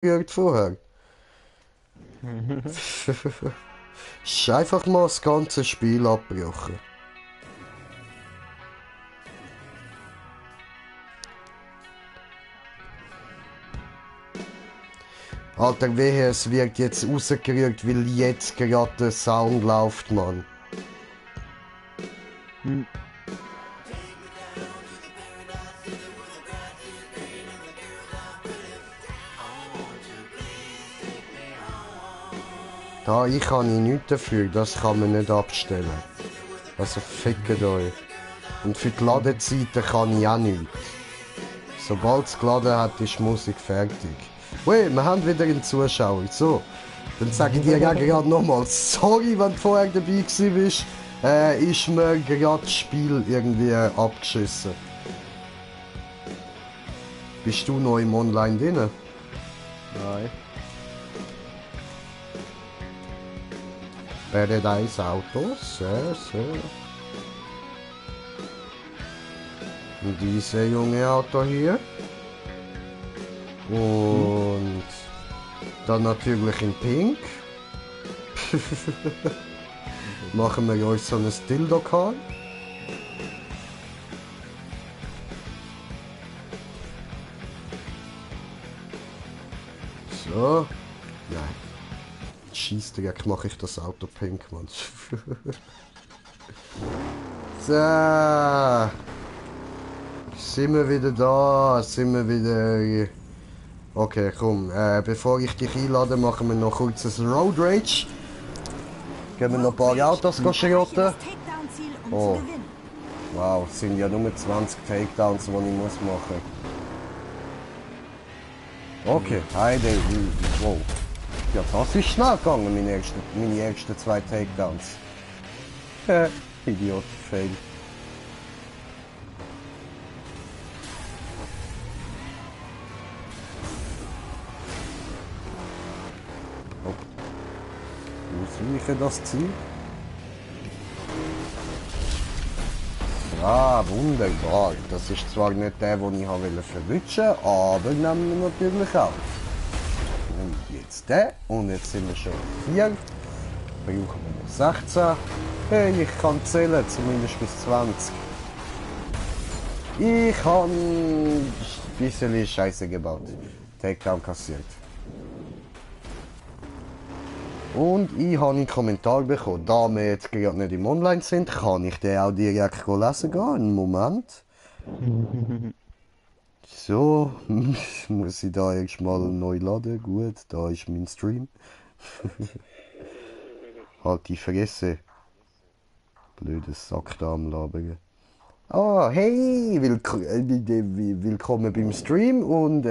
gerührt vorher. Ist einfach mal das ganze Spiel abgebrochen. Alter, wehe, es wird jetzt rausgerührt, weil jetzt gerade der Sound läuft, Mann. Da, ich kann nichts dafür, das kann man nicht abstellen. Also fickt euch. Und für die Ladezeiten kann ich auch nichts. Sobald es geladen hat, ist die Musik fertig. Ui, wir haben wieder einen Zuschauer. So, dann sage ich dir ja gerade nochmal, sorry, wenn du vorher dabei bist, ist mir gerade das Spiel irgendwie abgeschissen. Bist du noch im Online drin? Nein. Paradise Autos, sehr, sehr. Und diese junge Auto hier. Und dann natürlich in Pink. Machen wir euch so ein Dildo-Car. So. Nein. Scheissdreck mache ich das Auto pink, Mann. So. Sind wir wieder da? Sind wir wieder... Okay, komm. Bevor ich dich einlade, machen wir noch kurz ein Road Rage. Gehen wir noch ein paar Autos schrotten. Oh. Wow, es sind ja nur 20 Takedowns, die ich muss machen. Okay, Heide. Wow. Ja, das ist schnell gegangen, meine ersten 2 Takedowns. Idiot, fail. Oh. Ausweichen das Ziel. Ah, wunderbar. Das ist zwar nicht der, den ich verwünschen wollte, aber nehmen wir natürlich auch. Und jetzt der. Und jetzt sind wir schon 4. Brauchen wir noch 16. Hey, ich kann zählen, zumindest bis 20. Ich habe ein bisschen Scheiße gebaut. Takedown kassiert. Und ich habe einen Kommentar bekommen. Da wir jetzt gerade nicht im Online sind, kann ich den auch direkt lesen gehen. Einen Moment. So, muss ich da erstmal neu laden. Gut, da ist mein Stream. Halt die Fresse. Blödes Sack da am Labern. Ah, hey, willkommen beim Stream und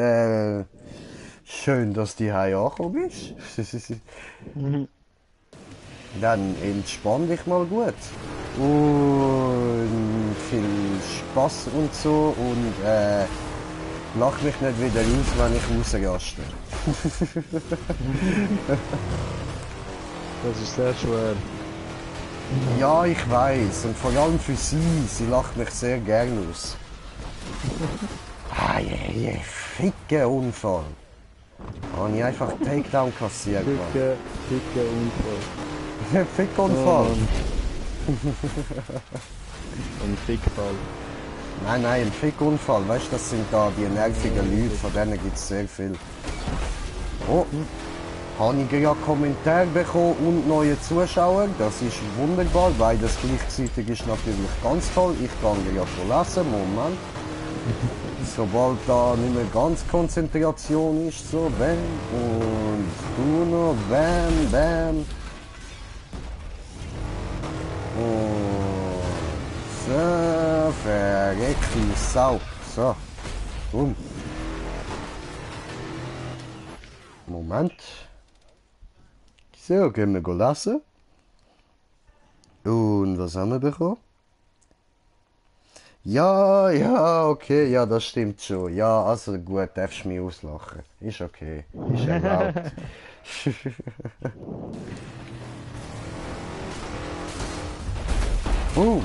schön, dass du hier angekommen bist. Dann entspann dich mal gut. Und viel Spaß und so und lach mich nicht wieder aus, wenn ich rausraste. Das ist sehr schwer. Ja, ich weiß. Und vor allem für sie lacht mich sehr gern aus. Ah, je, ficke Unfall. Habe ich einfach Takedown kassiert. Dicke Unfall. Fickunfall. Ein Fickfall. Nein, ein Fickunfall. Weißt du, das sind da die nervigen Leute, von denen gibt es sehr viel. Oh, habe ich ja Kommentare bekommen und neue Zuschauer. Das ist wunderbar. Beides gleichzeitig ist natürlich ganz toll. Ich kann ja schon lesen. Moment. Sobald da nicht mehr ganz Konzentration ist, so bam und du noch bam, bam. Und so, verreckt die Sau. So, boom. Moment. So, gehen wir lassen. Und was haben wir bekommen? Ja, okay, ja, das stimmt schon. Ja, also gut, darfst du mich auslachen. Ist okay. Ist erlaubt. So.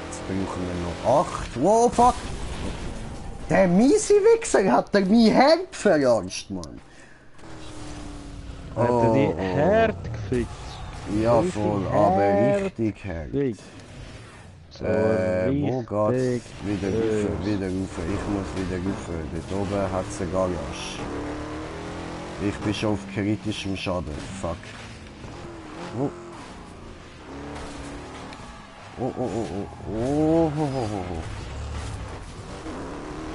Jetzt brauchen wir noch 8. Wow, fuck! Der miese Wichser hat der mein Herd verarscht, Mann. Hat er die Herd gefickt? Ja, Richtig voll, aber Herd richtig Herd. gefickt. So Wo geht's? richtig Wieder böse. rauf, wieder rauf. Ich muss wieder rauf. Dort oben hat's eine Garage. Ich bin schon auf kritischem Schaden. Fuck. Oh. Oh, oh, oh, oh. Oh, oh, oh, oh.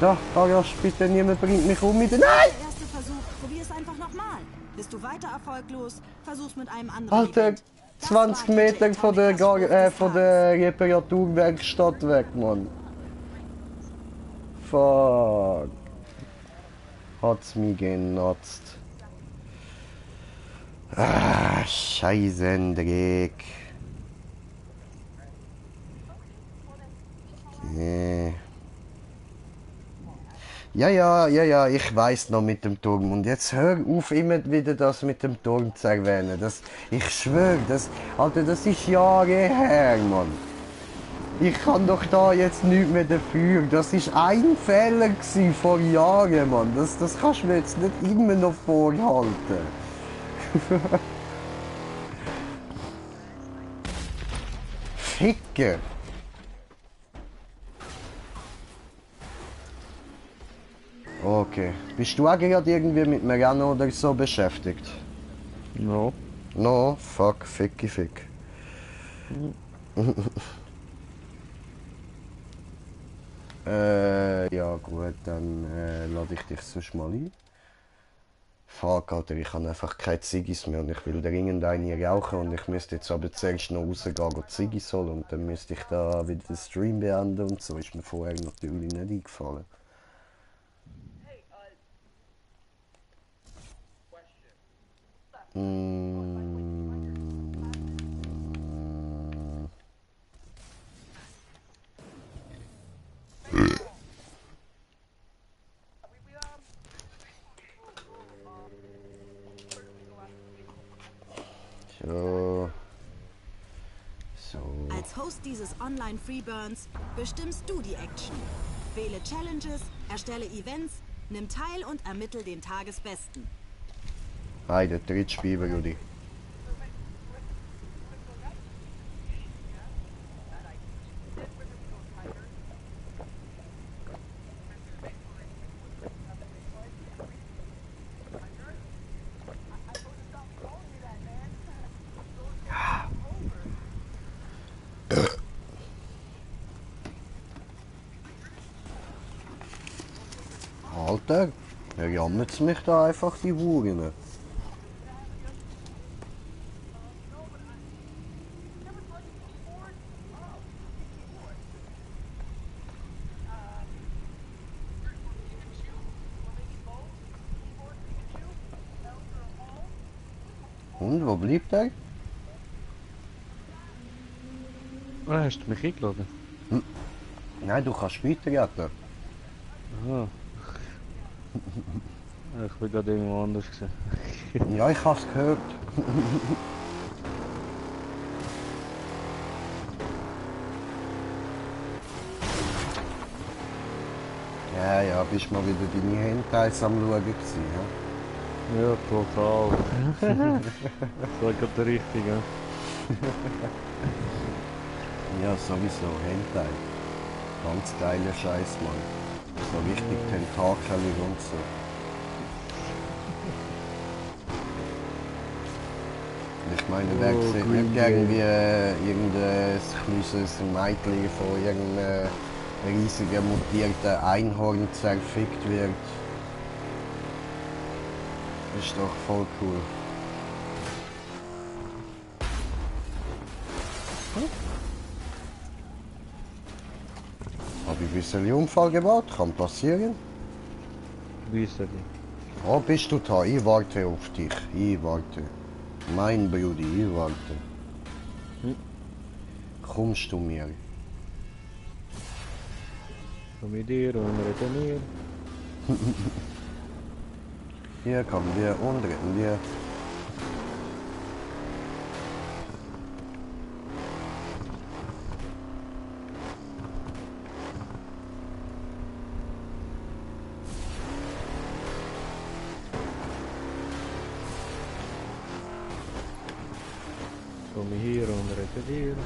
Da, Garage, bitte niemand bringt mich um mit den... Nein! Der erste Versuch. Probier es einfach nochmal. Bist du weiter erfolglos, versuch's mit einem anderen Alter, Event. Das 20 war Meter DJ von der, Tomikas Spruch des von Tages. der Reparaturwerkstatt weg, Mann. Fuck. Hat's mich genutzt. Ah, Scheißendreck. Nee. Ja, ich weiß noch mit dem Turm. Und jetzt hör auf, immer wieder das mit dem Turm zu erwähnen. Ich schwöre, Alter, das ist Jahre her, Mann. Ich kann doch da jetzt nichts mehr dafür. Das ist ein Fehler gewesen vor Jahren, Mann. Das kannst du mir jetzt nicht immer noch vorhalten. Ficker. Okay. Bist du auch gerade irgendwie mit mir Rennen oder so beschäftigt? No. No, fuck, ficki fick. Ja gut, dann lade ich dich sonst mal ein. Fuck, Alter, ich habe einfach keine Ziggis mehr und ich will dringend eine rauchen und ich müsste jetzt aber zuerst noch rausgehen und Ziggis holen und dann müsste ich da wieder den Stream beenden und so, ist mir vorher natürlich nicht eingefallen. So. So. Als Host dieses Online-Freeburns bestimmst du die Action. Wähle Challenges, erstelle Events, nimm teil und ermittle den Tagesbesten. Hi, der dritte Spieler, Rudi. Alter, er jammert mich da einfach die Wuren. Und, wo bleibt er? Ah, hast du mich eingeladen? Nein, du kannst weitergehen. Aha. Ich bin gerade irgendwo anders gewesen. Ja, ich hab's gehört. Ja, bist mal wieder deine Hentais am Schauen gewesen, ja? Ja, total. Das war gerade der Richtige. Ja, sowieso, Hentai. Ganz geiler Scheiß, Mann. So richtig tentakelig und so. Ich meine, wer Oh, sieht Green nicht Day. irgendwie irgendein kleines Mädchen von irgendeinem riesigen mutierten Einhorn zerfickt wird. Ist doch voll cool. Habe ich ein bisschen Unfall gebaut? Kann passieren. Wissen Oh, bist du da? Ich warte auf dich. Ich warte. Mein Bruder, ich warte. Kommst du mir? Komm mit dir und reden wir. Hier kommen wir und retten wir. komme ich hier und rette dir.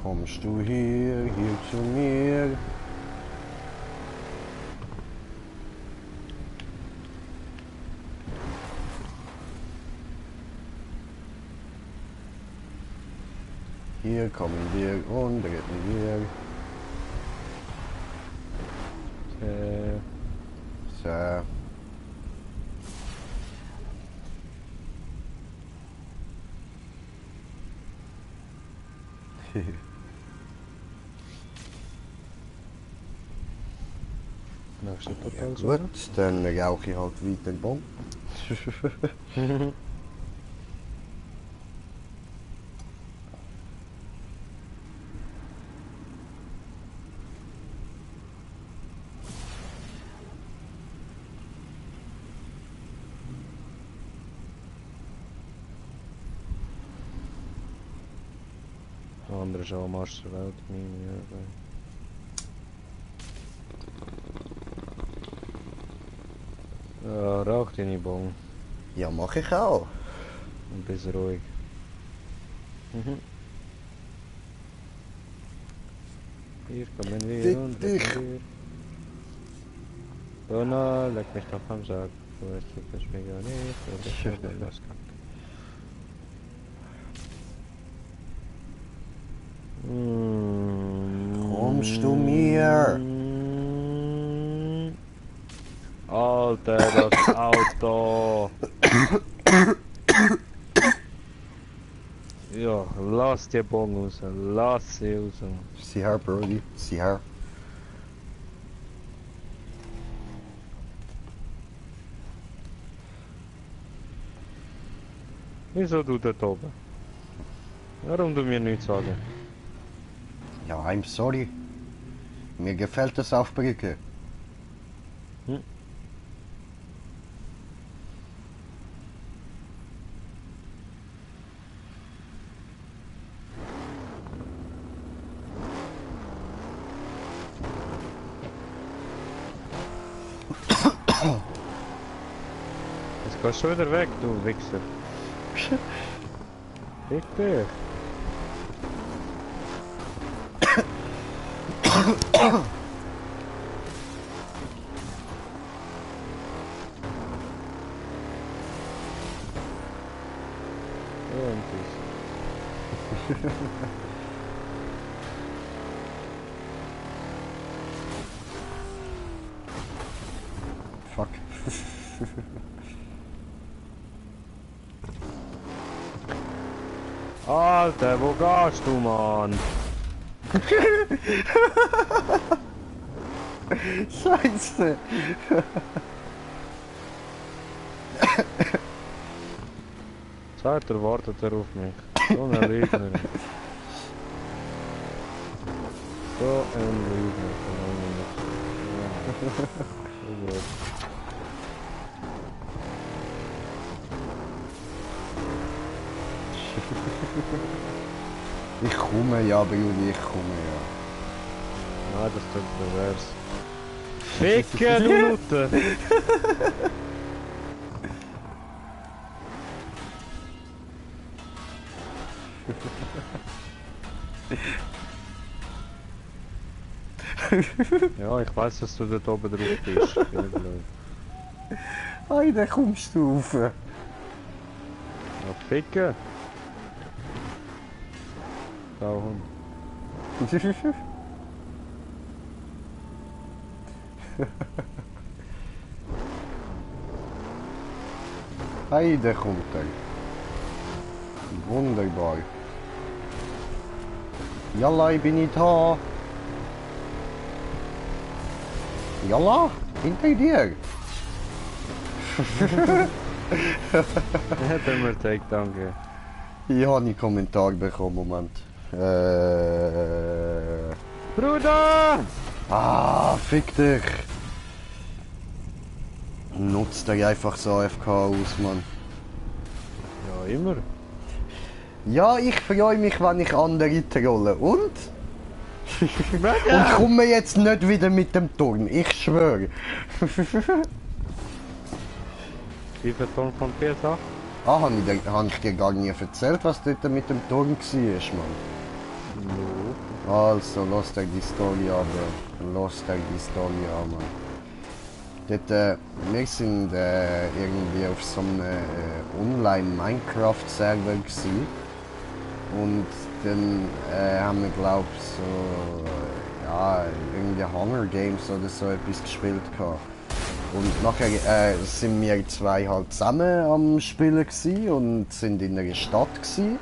Kommst du hier zu mir? Hier kommen wir und retten wir. So. Nächste Ja, Total gut, dann rauche ich halt weiter den Bon. Andere ist auch am Arsch der Welt. Ja, rauch deine Bon Ja, mache ich auch. und bist ruhig. Hier kommen wir Fick und dich. retten wir. Donna, leck mich doch am Sack. Du weißt, du bist mir gar nicht. Du bist mir gar nicht. Kommst du mir? Alter, das Auto! Ja, lass die Bon raus, lass sie raus. Sieh her, Brody, sieh her. Wieso du dort oben? Warum du mir nichts sagen? Ja, I'm sorry. Mir gefällt das auf Brücke. Hm? Jetzt gehst du wieder weg, du Wichser. Fick dich. Und ist. Fuck. Alter, wo gehst du, Mann? Scheiße. Zeit wartet er auf mich. So ein Lügner. So ein Lügner. So gut. Ich komme ja, Brudi, ich komme ja. Nein, das tut pervers. Ficke, du Nutte! Ja, ich weiß, dass du dort oben drauf bist. Hey, da kommst du rauf. Ja, Ficke! Sauhund. Hey, da kommt er. Wunderbar. Jalla, ich bin nicht da. Jalla, hinter dir. Hätte mir Take, danke. Ich habe einen Kommentar bekommen, Moment. Bruder! Ah, fick dich. Nutzt dich einfach so AFK aus, Mann. Ja, immer. Ja, ich freue mich, wenn ich andere trolle. Und? Und Mega! komme jetzt nicht wieder mit dem Turm, ich schwöre. Wie viel Ton von PS8? Ah, hab ich dir gar nie erzählt, was dort mit dem Turm war, Mann. No. Also, lass dir die Story an, Bro. Lass dir die Story an, Mann. Dort, wir sind irgendwie auf so einem Online-Minecraft-Server gsi. Und dann haben wir, glaub so, ja, irgendwie Hunger Games oder so etwas gespielt gehabt. Und nachher sind wir zwei halt zusammen am Spielen gsi und sind in einer Stadt gsi.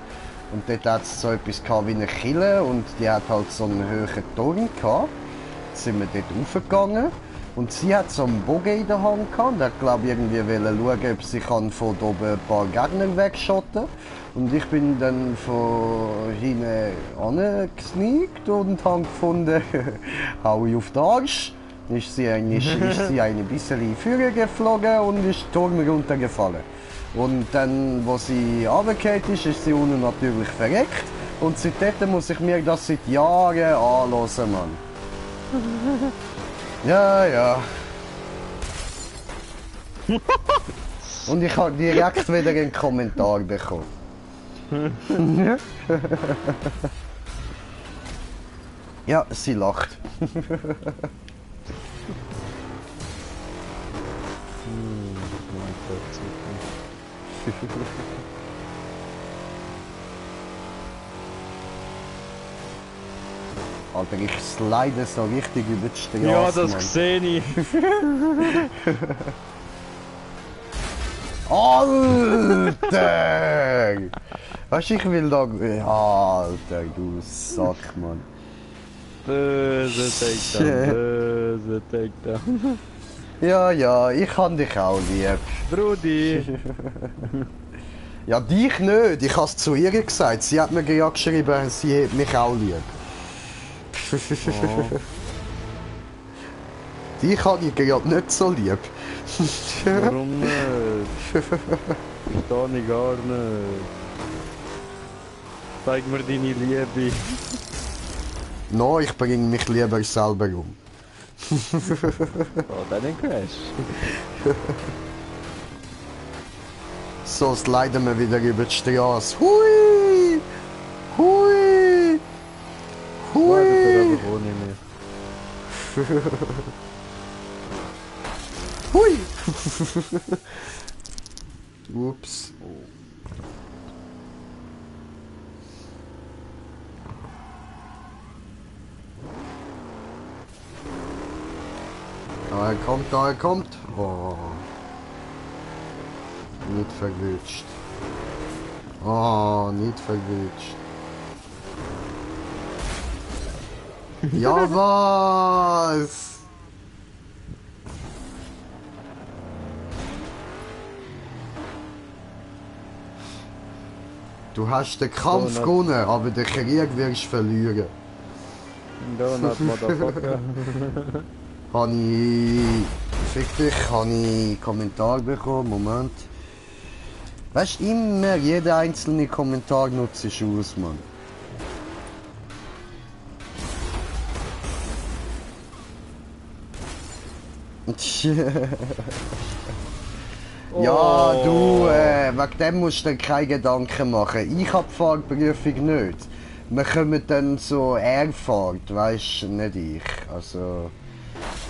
Und dort hat es so etwas gehabt wie eine Kille und die hat halt so einen hohen Turm gehabt. Jetzt sind wir dort raufgegangen und sie hat so einen Bogen in der Hand gehabt und hat, glaube ich, irgendwie schauen, ob sie kann von oben ein paar Gegner wegschotten. Und ich bin dann von hinten angesneakt und habe gefunden, hau ich auf den Arsch. Ist sie ein bisschen in die Führer geflogen und ist den Turm runtergefallen. Und dann, als sie runtergefallen ist sie unten natürlich verreckt. Und seitdem muss ich mir das seit Jahren anhören, Mann. Ja, ja. Und ich habe direkt wieder einen Kommentar bekommen. Ja, sie lacht. Alter, ich slide so richtig über die Straße. Ja, das Mann. sehe ich. Alter! Weißt du, ich will da. Alter, du Sack, Mann. Böse Takedown, böse Takedown. Ja, ja, ich kann dich auch lieb. Brudi! Ja, dich nicht. Ich hab's zu ihr gesagt. Sie hat mir ja geschrieben, sie hat mich auch lieb. Oh. Dich habe ich gerade nicht so lieb. Warum nicht? Verstehe ich gar nicht. Zeig mir deine Liebe. No, ich bringe mich lieber selber um. Oh, dann ein Crash. So sliden wir wieder über die Straße. Hui! Hui! Warte, Hui! aber ohne mich. Hui! Ups. Da er kommt, da er kommt. Oh. Nicht verwünscht. Oh, nicht verwünscht. Ja, was? Du hast den Kampf Donut. gewonnen, aber den Krieg wirst du verlieren. Donut, Motherfucker. Habe ich... Fick dich, habe ich Kommentar bekommen, Moment. Weißt du, immer jeder einzelne Kommentar nutzt ich aus, Mann. Ja, du, wegen dem musst du dir keine Gedanken machen. Ich hab die Fahrprüfung nicht. Wir kommen dann so Airfahrt, weißt du, nicht ich. Also,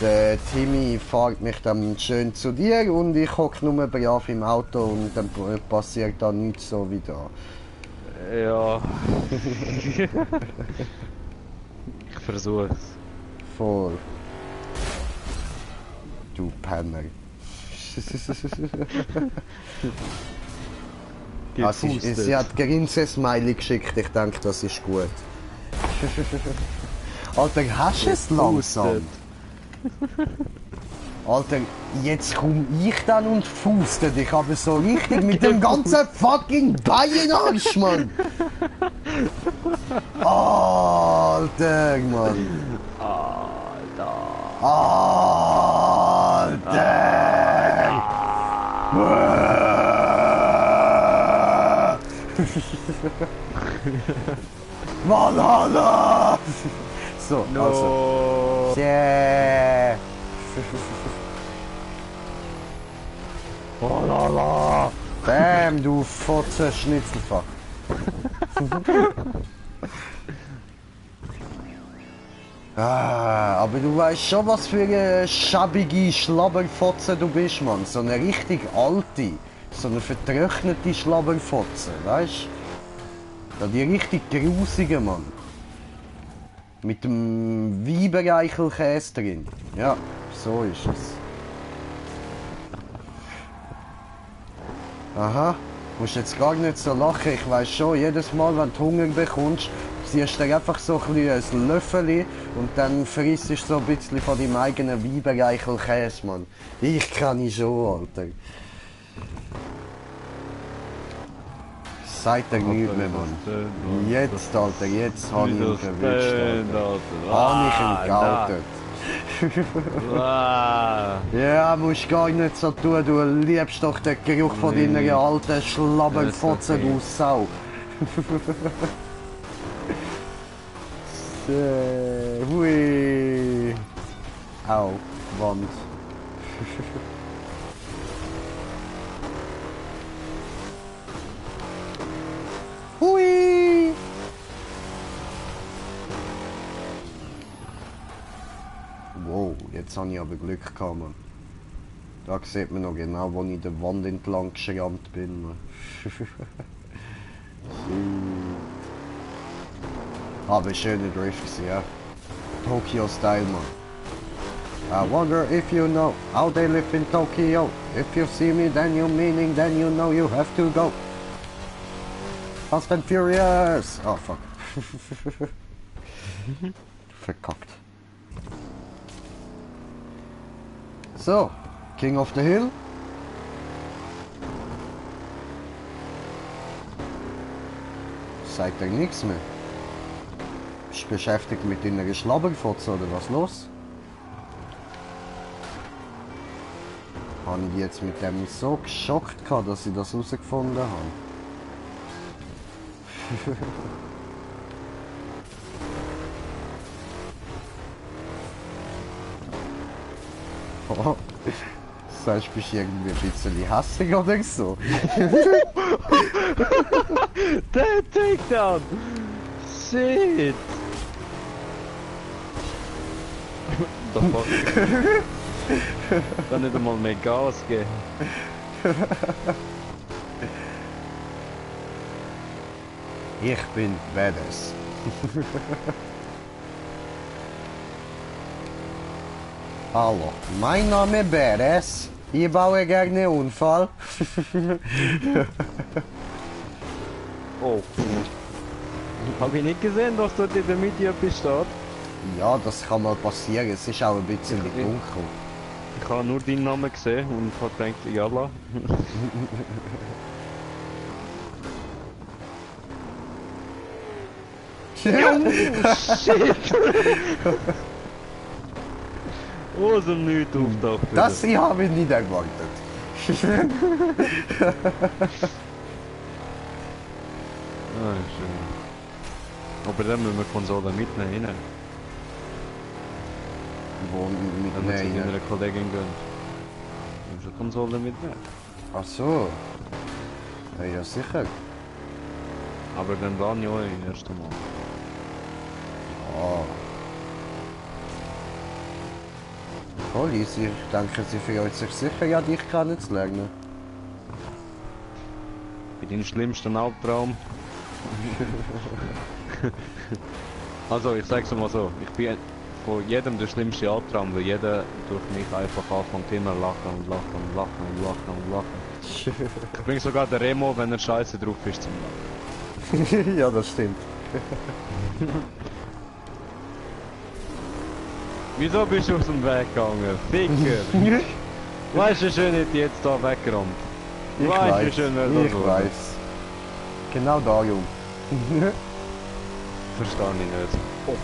der Timmy fährt mich dann schön zu dir und ich hocke nur brav im Auto und dann passiert da nichts so wie da. Ja. Ich versuch's. Voll. Du Penner. Sie hat Grinse-Smiley geschickt, ich denke, das ist gut. Alter, hast du es langsam? Alter, jetzt komm ich dann und fußte dich aber so richtig mit dem ganzen fucking Beinarsch, Mann! Alter, Mann! Alter! Valhalla! So, No. also. Yeah. Oh la la! Bam, du Fotze Schnitzelfuck. Aber du weißt schon, was für eine schabige Schlabberfotze du bist, Mann. So eine richtig alte, so eine vertrocknete Schlabberfotze, weißt du? Ja, die richtig grusige, Mann. Mit dem Weibereichelkäse drin. Ja, so ist es. Aha, musst jetzt gar nicht so lachen. Ich weiß schon, jedes Mal, wenn du Hunger bekommst, siehst du dir einfach so ein Löffel und dann frisst du so ein bisschen von deinem eigenen Weibereichelkäse, Mann. Ich kann ihn schon, Alter. Sagt er nichts mehr, Mann. Jetzt, Alter, jetzt habe ich ihn verwischt, Alter. Habe ich ihn geoutet. Ja, musst gar nicht so tun, du liebst doch den Geruch von deiner alten Schlabberfotze, du Sau. Hui. Au, Wand. Hui. Wow, jetzt habe ich aber Glück gehabt, Mann. Da sieht man noch genau, wo ich der Wand entlang geschrammt bin, Mann. Aber schöne Drifts, ja. Tokyo-Style, Mann. I wonder if you know how they live in Tokyo. If you see me, then you meaning, then you know you have to go. Fast and Furious! Oh, fuck. Verkackt. So, King of the Hill. Sagt er nichts mehr. Bist du beschäftigt mit deiner Schlabberfotze oder was los? Habe ich jetzt mit dem so geschockt gehabt, dass ich das herausgefunden habe? Oh, sagst du, bist du irgendwie ein bisschen hässlich oder so? Der Takedown! Shit! The fuck? Kann nicht einmal mehr Gas geben. Ich bin badass. Hallo, mein Name ist Badass. Ich baue gerne Unfall. Oh. Hab ich nicht gesehen, dass dort in der Mitte etwas steht. Ja, das kann mal passieren. Es ist auch ein bisschen dunkel. Ich habe nur deinen Namen gesehen und habe gedacht, Yalla. Shit! Aus dem Nichts auftaucht. Das habe ich nicht erwartet. Ah, schön. Aber dann müssen wir die Konsole mitnehmen. Wo Wenn wir zu mitnehmen? deiner Kollegin gehen. Wir müssen die Konsole mitnehmen. Ach so. Ja, sicher. Aber dann dann ja erst einmal. Ja. Voll easy. Ich denke, sie freut sich sicher, ja, dich kennenzulernen. Bei deinem schlimmsten Albtraum. Also, ich sag's mal so, ich bin von jedem der schlimmste Albtraum, weil jeder durch mich einfach anfängt immer lachen und lachen und lachen und lachen und lachen. Ich bring sogar den Remo, wenn er scheiße drauf ist, zum Lachen. Ja, das stimmt. Wieso bist du aus dem Weg gegangen? Ficker! Weißt du, wie schön hätte ich jetzt da weggeräumt? Ich Weißt du, wie weiß. schön wäre das? Ich weiß. Genau darum. Verstehe ich nicht. Oh.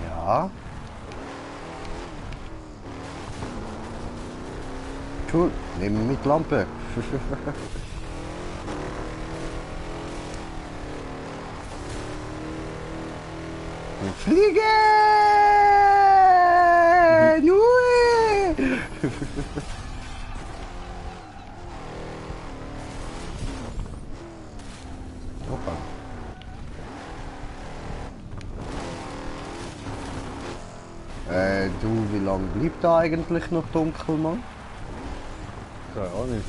Ja. Cool, nehmen wir mit Lampe. Und fliegen! Ui! Hoppa. Du, wie lange bleibt da eigentlich noch dunkel, Mann? Keine Ahnung.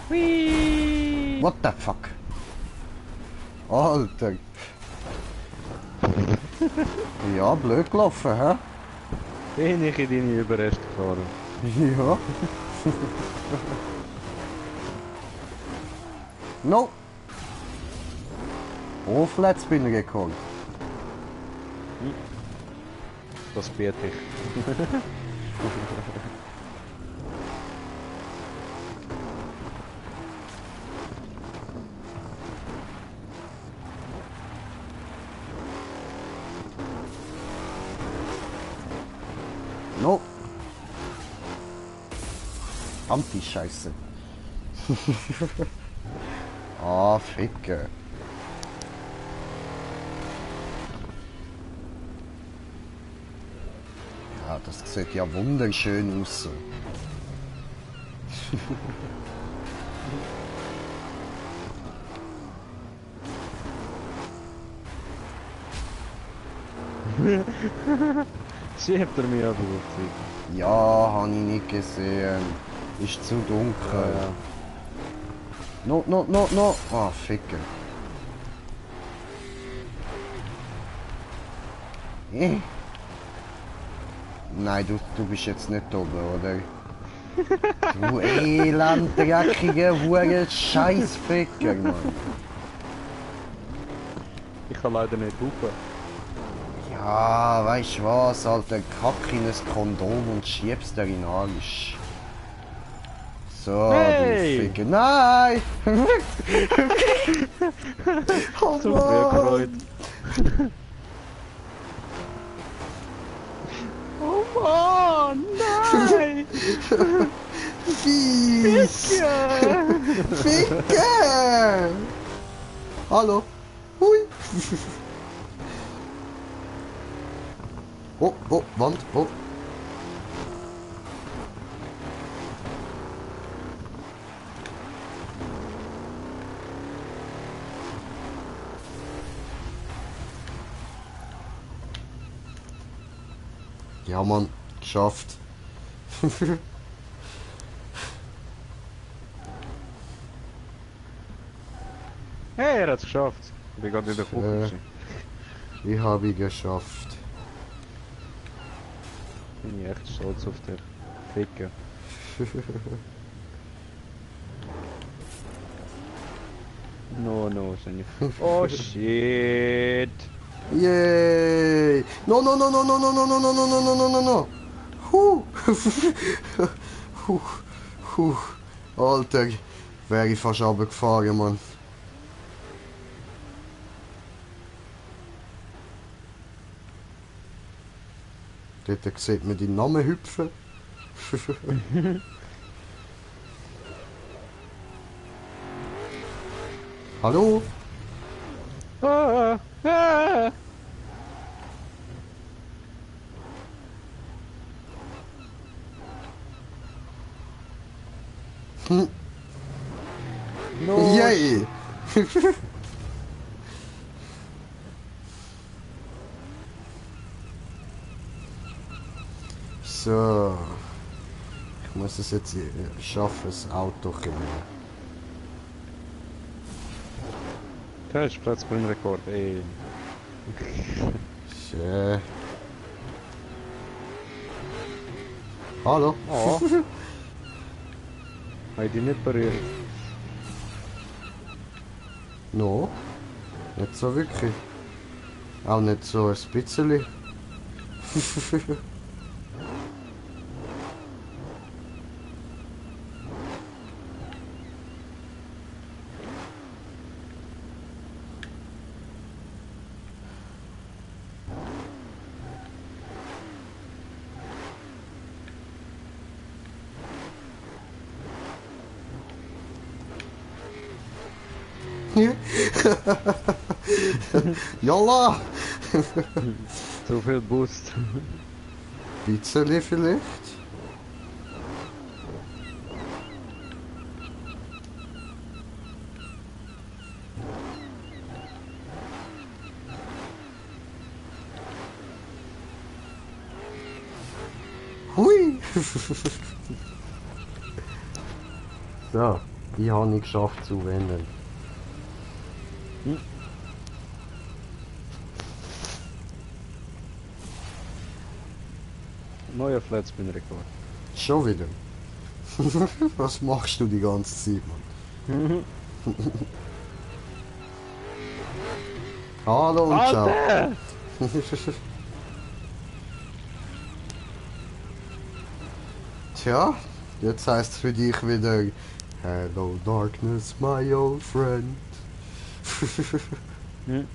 Whee! What the fuck? Alter. Ja, blöd gelaufen, hä? Bin ich in deine Überreste gefahren. Ja. No. Auf Let's bin ich gekommen. Das biete ich. No. Anti-Scheiße. Ah, Ficke. Ja, das sieht ja wunderschön aus. So. Schiebt er mich aber auf. Ja, habe ich nicht gesehen. Ist zu dunkel. Ja. No, no, no, no. Ah, Ficke. Nein, du bist jetzt nicht oben, oder? Du elenddreckiger, hure Scheißficker, Mann. Ich kann leider nicht rufen. Ja, weißt du was, Alter, kack in ein Kondom und schieb's dir in den Arsch. So, Hey! du Ficker. Nein! Oh, So gefreut. Oh Mann, nein! Fies! Ficker! Hallo? Hui! Oh, oh, Wand, oh. Ja, Mann, geschafft. Hey, er hat es geschafft. Ich bin gerade in der Küche. Ich habe ihn geschafft. Bin ich echt stolz auf der Ficke. No, no, sind ich. Oh shit! Yay! No, no, no, no, no, no, no, no, no, no, no, no, no, no, no. Huh. Huh. Huh. Alter, wäre ich fast runtergefahren, Mann. Dort sieht man die Namen hüpfen. Hallo? Ah, ah. No. Yay! So. Ich muss es jetzt schaffen, das Auto zu kommen. Das ist Platz beim Rekord, ey. Schön. Hallo? Oh. Habe ich dich nicht berührt? No? Nicht so wirklich. Auch nicht so ein bisschen. Jalla! Zu viel Boost. Pizzeli vielleicht? Hui! So, ich habe nicht geschafft zu wenden. Neuer Flatspin-Rekord. Schon wieder. Was machst du die ganze Zeit, Mann? Hallo und ciao. Alter! Tja, jetzt heißt es für dich wieder Hello Darkness, my old friend. Nur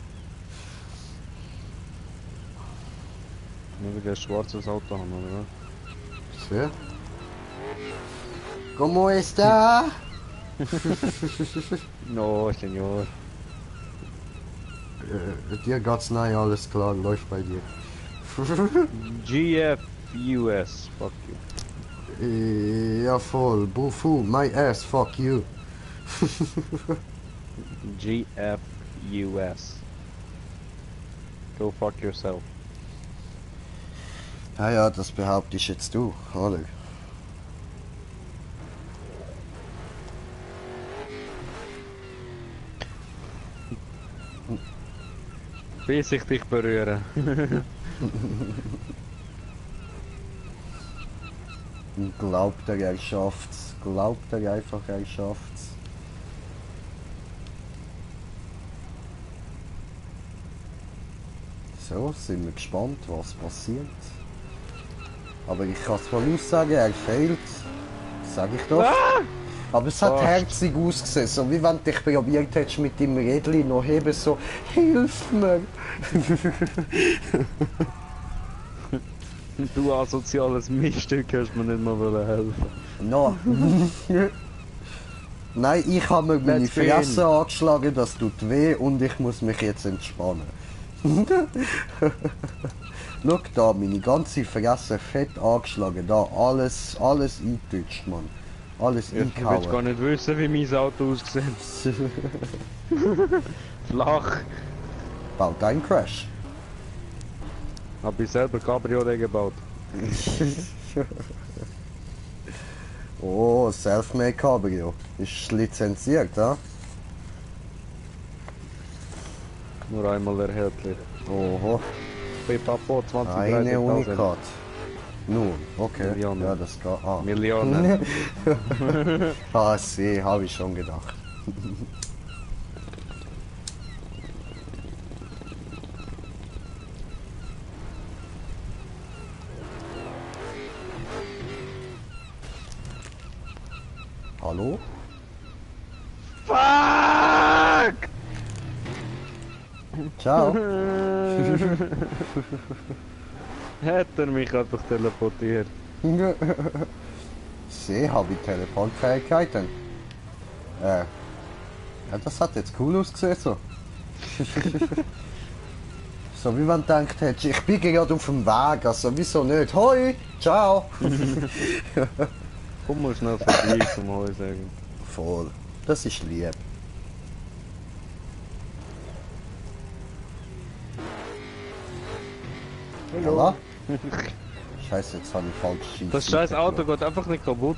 wieder ein schwarzes Auto haben, oder? Sehr. ¿Cómo está? No, Senor. Dir geht's nein, alles klar, läuft bei dir. GFUS, fuck you. Ja voll, Bufu, my ass, fuck you. GFUS. Go fuck yourself. Ja, das behauptest jetzt du, oder? Bis ich dich berühre. Glaubt er schafft's. Glaubt er einfach, er schafft's. So, sind wir gespannt, was passiert. Aber ich kann es voraus sagen, er fehlt. Sag ich doch. Aber es hat Fast. herzig ausgesehen, so wie wenn du dich probiert hättest mit dem Rädchen noch heben, so, hilf mir. Du asoziales Miststück hast mir nicht mal helfen. No. Nein, ich habe mir meine Let's begin. Fresse angeschlagen, das tut weh und ich muss mich jetzt entspannen. Schau da, meine ganze Fresse fett angeschlagen, da alles eingedeutscht, Mann. Alles Ich will gar eingehauen. nicht wissen, wie mein Auto aussieht. Flach. Baut ein Crash. Hab ich selber Cabriolet gebaut. Oh, Selfmade Cabrio. Ist lizenziert, ja? Nur einmal erhältlich. Oho, Pipapo, 20, eine 30.000. Unikat. Nun, okay. Millionen. Ja, das geht. Ah. Millionen. Ah, see, habe ich schon gedacht. Hallo? Fuck! Ciao. Hat er mich einfach teleportiert. See, habe ich Teleportfähigkeiten. Ja, das hat jetzt cool ausgesehen so. So wie man denkt, hätte ich bin gerade auf dem Weg, also wieso nicht? Hoi, ciao. Komm mal schnell vorbei zum Heu sagen. Voll, das ist lieb. Hallo? Scheiße, jetzt habe ich falsch schießen. Das scheiß Auto geht einfach nicht kaputt.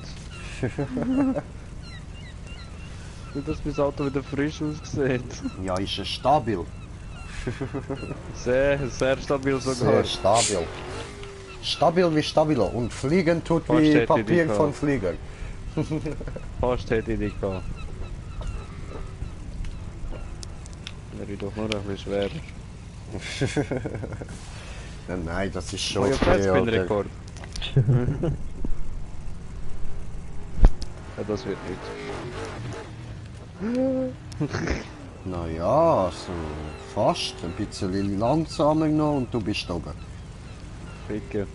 Wie das mein Auto wieder frisch aussieht. Ja, ist es stabil. Sehr, sehr stabil sogar. Sehr stabil. Stabil wie Stabilo. Und fliegen tut Fast wie hätte ich Papier die von gehabt. Flieger. Fast hätte ich dich gehabt. Wäre ich doch nur ein bisschen schwerer. Nein, das ist schon Neuer okay, oder? Flatspin-Rekord. Ja, das wird nichts. Naja, also fast. Ein bisschen langsamer noch und du bist oben. Ficke.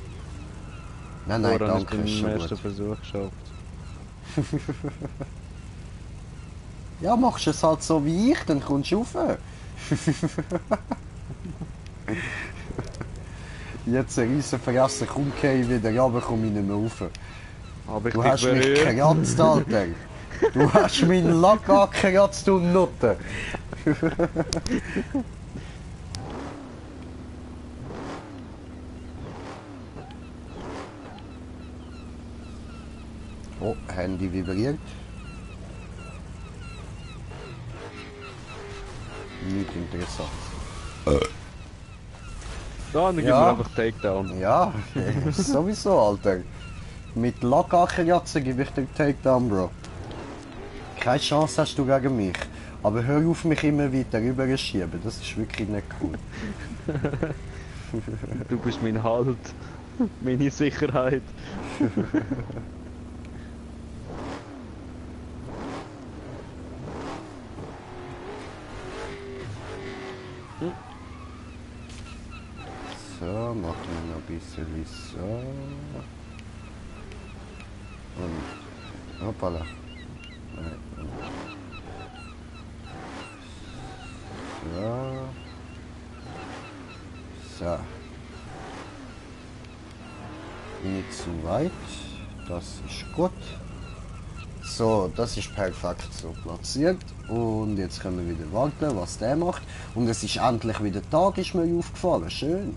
Nein, nein, Vorhin ist danke, ist beim schon ersten gut. Versuch geschafft. Ja, machst du es halt so wie ich, dann kommst du rauf. Jetzt ein riesen Vergessen, komm geh wieder runter, komm ich nicht mehr rauf. Aber ich Du dich hast mich berührt. gekratzt, Alter. Du hast meinen Lack angekratzt, du Nutte. Oh, Handy vibriert. Nicht interessant. Da, dann gib Ja. mir einfach Takedown. Ja, sowieso, Alter. Mit Lack ankratzen gebe ich dir Takedown, Bro. Keine Chance hast du gegen mich. Aber hör auf, mich immer weiter rüber zu schieben. Das ist wirklich nicht cool. Du bist mein Halt, meine Sicherheit. So, machen wir noch ein bisschen so. Und hoppala. So. So. Nicht zu weit. Das ist gut. So, das ist perfekt so platziert. Und jetzt können wir wieder warten, was der macht. Und es ist endlich wieder Tag, ist mir aufgefallen. Schön.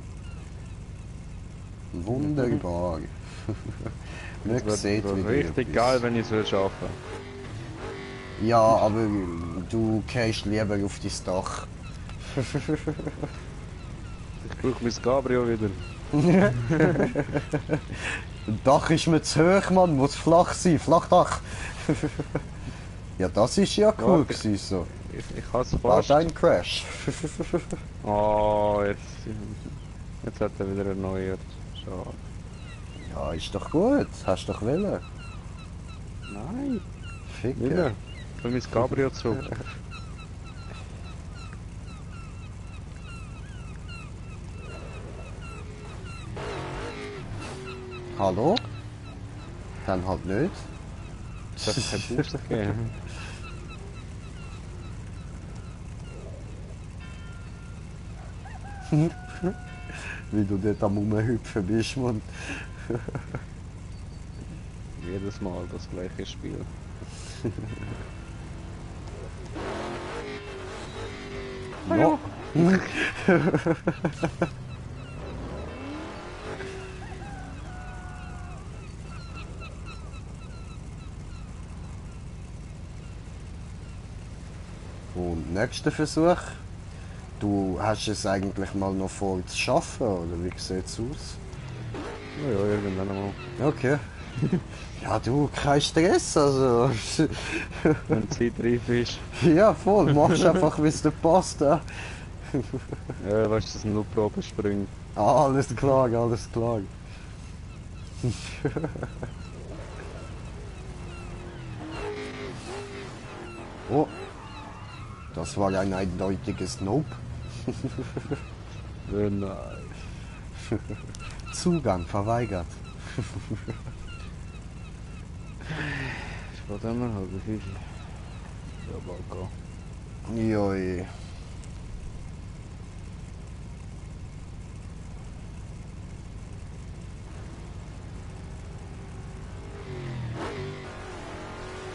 Wunderbar. Man sieht wieder Richtig etwas. geil, wenn ich es schaffen. Ja, aber du gehst lieber auf dein Dach. Ich brauche mein Cabrio wieder. Das Dach ist mir zu hoch, Mann. Muss flach sein. Flachdach. Ja, das ist ja cool Ja, gewesen, so. Ich hasse War fast. ein Crash. Oh, jetzt hat er wieder erneuert. Schade. Ja, ist doch gut. Hast doch wollen. Nein, Ficken. wieder. Ich will mein Cabrio zurück. Hallo? Dann halt nicht. Das hat keinen Booster gegeben. Wie du dort am Rumhüpfen bist, Mann. Jedes Mal das gleiche Spiel. No. Und nächster Versuch. Du hast es eigentlich mal noch vor zu schaffen, oder wie sieht es aus? Ja, ja, irgendwann einmal. Okay. Ja, du, kein Stress, also. Wenn die Zeit reif ist. Ja, voll, machst einfach, wie es dir passt. Ja. Ja, weißt du, das sind nur Probesprünge. Ah, alles klar, alles klar. Oh, das war ein eindeutiges Nope. Nein. Zugang verweigert. Ich wollte immer halt wie viel. Ja, bald gehen. Joi.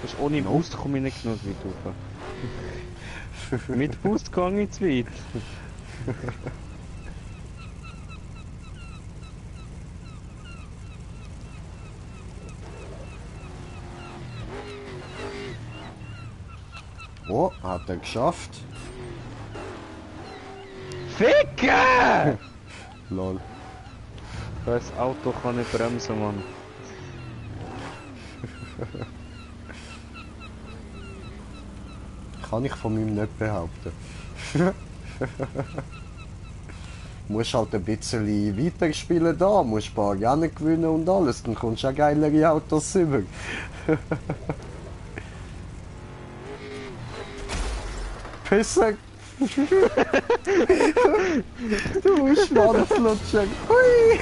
Das ist ohne Boost komme ich nicht genug weit rauf. Mit Boost gehe ich zu weit. Oh, hat er geschafft. Ficken! Lol. Das Auto kann nicht bremsen, Mann. Kann ich von meinem nicht behaupten. Musst halt ein bisschen weiterspielen da, musst ein paar Rennen gewinnen und alles, dann kommst du auch geilere Autos über. Pisser! Du Schwanzlutscher! Hui!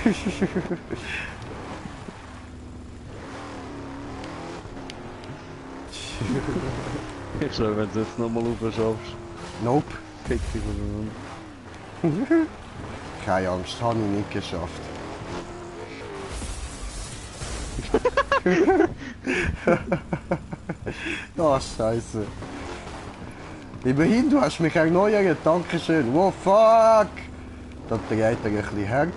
Ich schau, wenn du jetzt nochmal schaffst. Nope. Fick dich oder Keine Angst, habe ich nicht geschafft. Oh, scheiße. Immerhin, du hast mich erneuert, dankeschön. Wow, fuck! Das dreht er ein bisschen hart.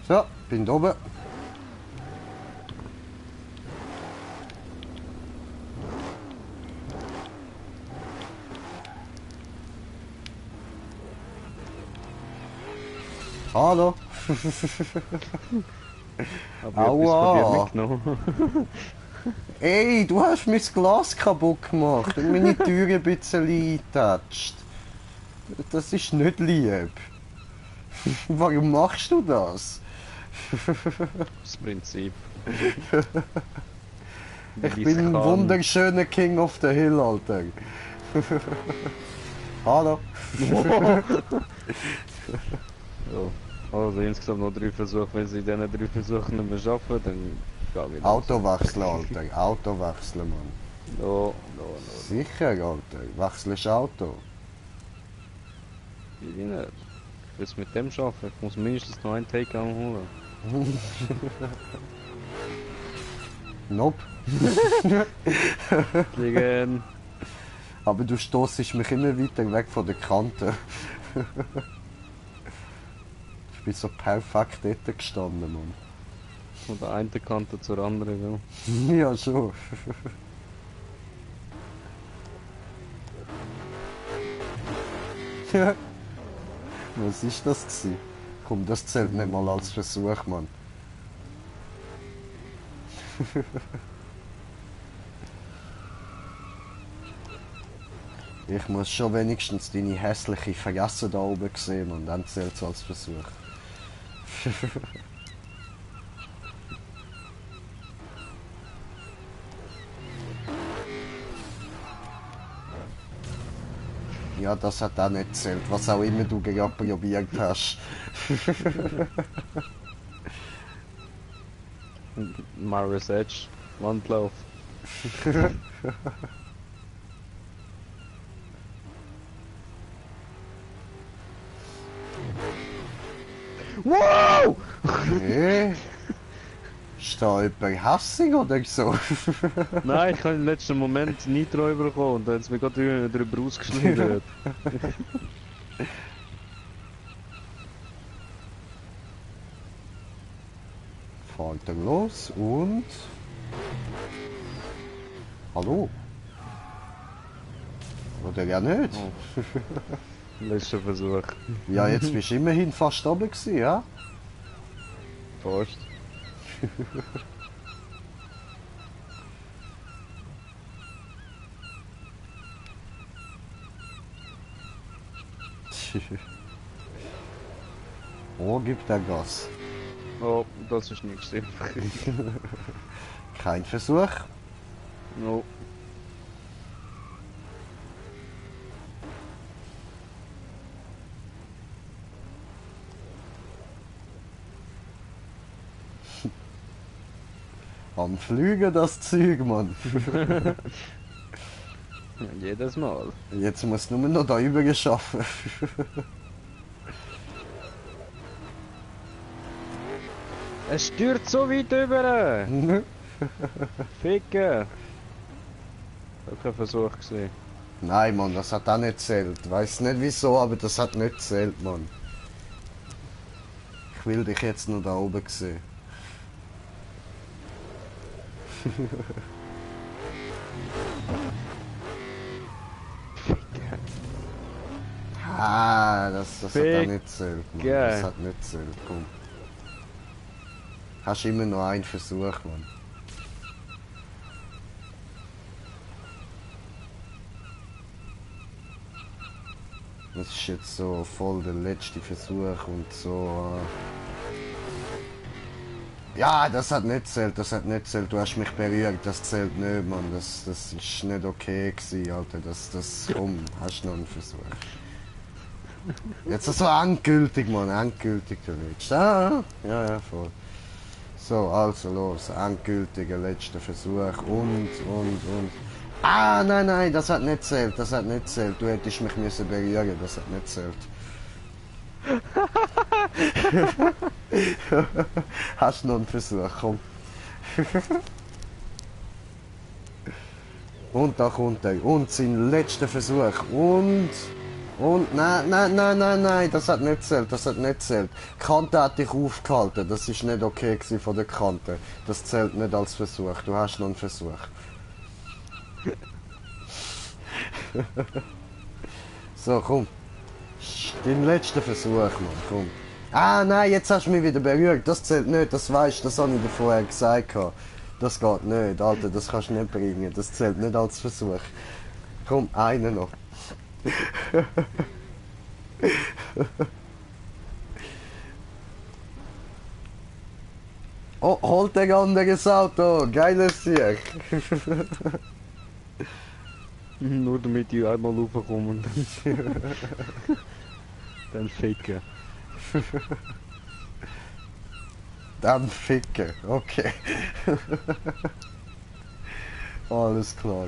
So, bin da oben. Hallo. Aber Aua. ich hab etwas von dir mitgenommen. Ey, du hast mein Glas kaputt gemacht und meine Tür ein bisschen eingetatscht. Das ist nicht lieb. Warum machst du das? Das Prinzip. Ich bin ein wunderschöner King of the Hill, Alter. Hallo. Ja. Also insgesamt noch 3 Versuche. Wenn sie in diesen 3 Versuchen nicht mehr schaffen, dann gehen wir. Auto wechseln, Alter. Auto wechseln, Mann. No. Sicher, Alter. Wechselst Auto. Ich will nicht. Ich will es mit dem schaffen. Ich muss mindestens noch einen Takedown holen. Nope. Fliegen. Aber du stoßest mich immer weiter weg von der Kante. Ich bin so perfekt dort gestanden, Mann. Von der einen Kante zur anderen, ja. Ja, schon. Was ist das gewesen? Komm, das zählt nicht mal als Versuch, Mann. Ich muss schon wenigstens deine hässliche Fresse da oben sehen und dann zählt es als Versuch. Ja, das hat auch nicht zählt, was auch immer du gerade probiert hast. Marvis Edge, Wandlauf. Wow! Nee. Ist da jemand hässig oder so? Nein, ich habe im letzten Moment Nitro bekommen und dann hat es mir gerade drüber ausgeschnitten. Fahrt er los und... Hallo? Oder ja nicht? Oh. Letzter Versuch. Ja, jetzt bist du immerhin fast oben gewesen, ja? Fast. Oh, gibt er Gas. Oh, das ist nicht stimmt. Kein Versuch. No. Am Flügen das Zeug, Mann. Ja, jedes Mal. Jetzt muss nur noch da üben schaffen. Es stört so weit über. Ficken. Ich habe keinen Versuch gesehen. Nein, Mann, das hat auch nicht zählt. Weiß nicht wieso, aber das hat nicht zählt, Mann. Ich will dich jetzt noch da oben sehen. Ah, das hat auch nicht zählt, Mann. Das hat nicht zählt, komm. Hast immer noch einen Versuch, Mann. Das ist jetzt so voll der letzte Versuch und so. Ja, das hat nicht zählt, das hat nicht zählt. Du hast mich berührt, das zählt nicht, Mann. Das ist nicht okay gewesen, Alter. Komm, hast noch einen Versuch. Jetzt so endgültig, Mann, endgültig der letzte. Ah, ja, voll. So, also los, endgültiger letzter Versuch und. Ah, nein, das hat nicht zählt, das hat nicht zählt. Du hättest mich müssen berühren, das hat nicht zählt. Hast noch einen Versuch, komm. Und da kommt er. Und sein letzter Versuch. Und, nein, das hat nicht zählt, das hat nicht zählt. Die Kante hat dich aufgehalten, das ist nicht okay gewesen von der Kante. Das zählt nicht als Versuch, du hast noch einen Versuch. So, komm. Den letzten Versuch, Mann, komm. Ah, nein, jetzt hast du mich wieder berührt. Das zählt nicht, das weißt du, das habe ich dir vorher gesagt. Das geht nicht, Alter, das kannst du nicht bringen. Das zählt nicht als Versuch. Komm, einen noch. Oh, holt ein anderes Auto. Geiles Sieg. Nur damit ich einmal raufkomme und dann ficken. Dann ficken, okay. Alles klar.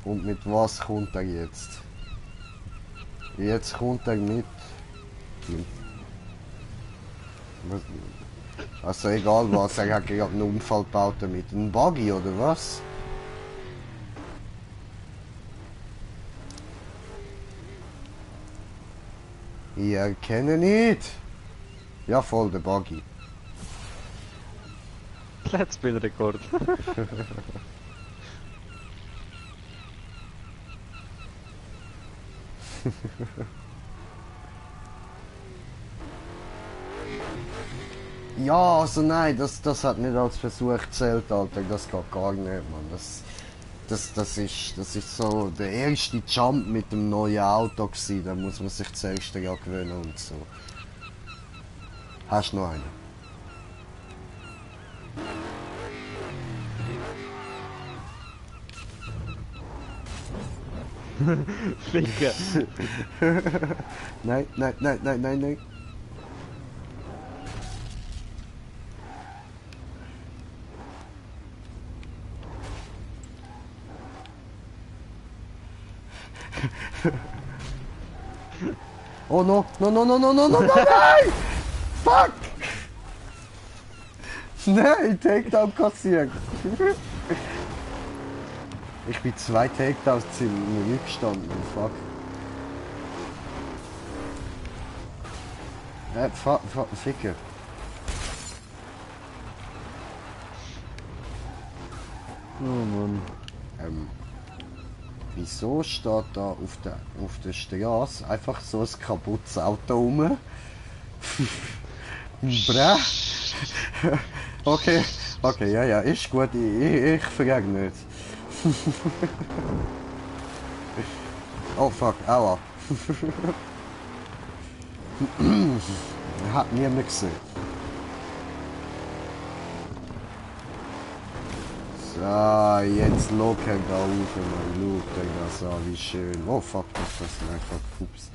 Und mit was kommt er jetzt? Jetzt kommt er mit... Also egal was, er hat gerade einen Unfall gebaut damit. Ein Buggy oder was? Ich erkenne nicht. Ja, voll der Buggy. Let's-Spiel-Rekord. Ja, also nein, das hat nicht als Versuch gezählt, Alter. Das geht gar nicht, Mann. Das ist so der erste Jump mit dem neuen Auto gewesen. Da muss man sich zuerst ja gewöhnen und so. Hast du noch einen? Ficken. Nein. Oh no, nein! Fuck! Nein, Takedown kassiert. Ich bin 2 Takedowns im Rückstand, fuck. Ficker. Oh Mann. Wieso steht da auf der Straße einfach so ein kaputtes Auto rum? Bräh? Okay, ja, ist gut, ich frage nicht. Oh fuck, aua. Hat niemand gesehen. So, jetzt locker da rauf, man. Schaut das an, wie schön. Oh fuck, das ist einfach Pups.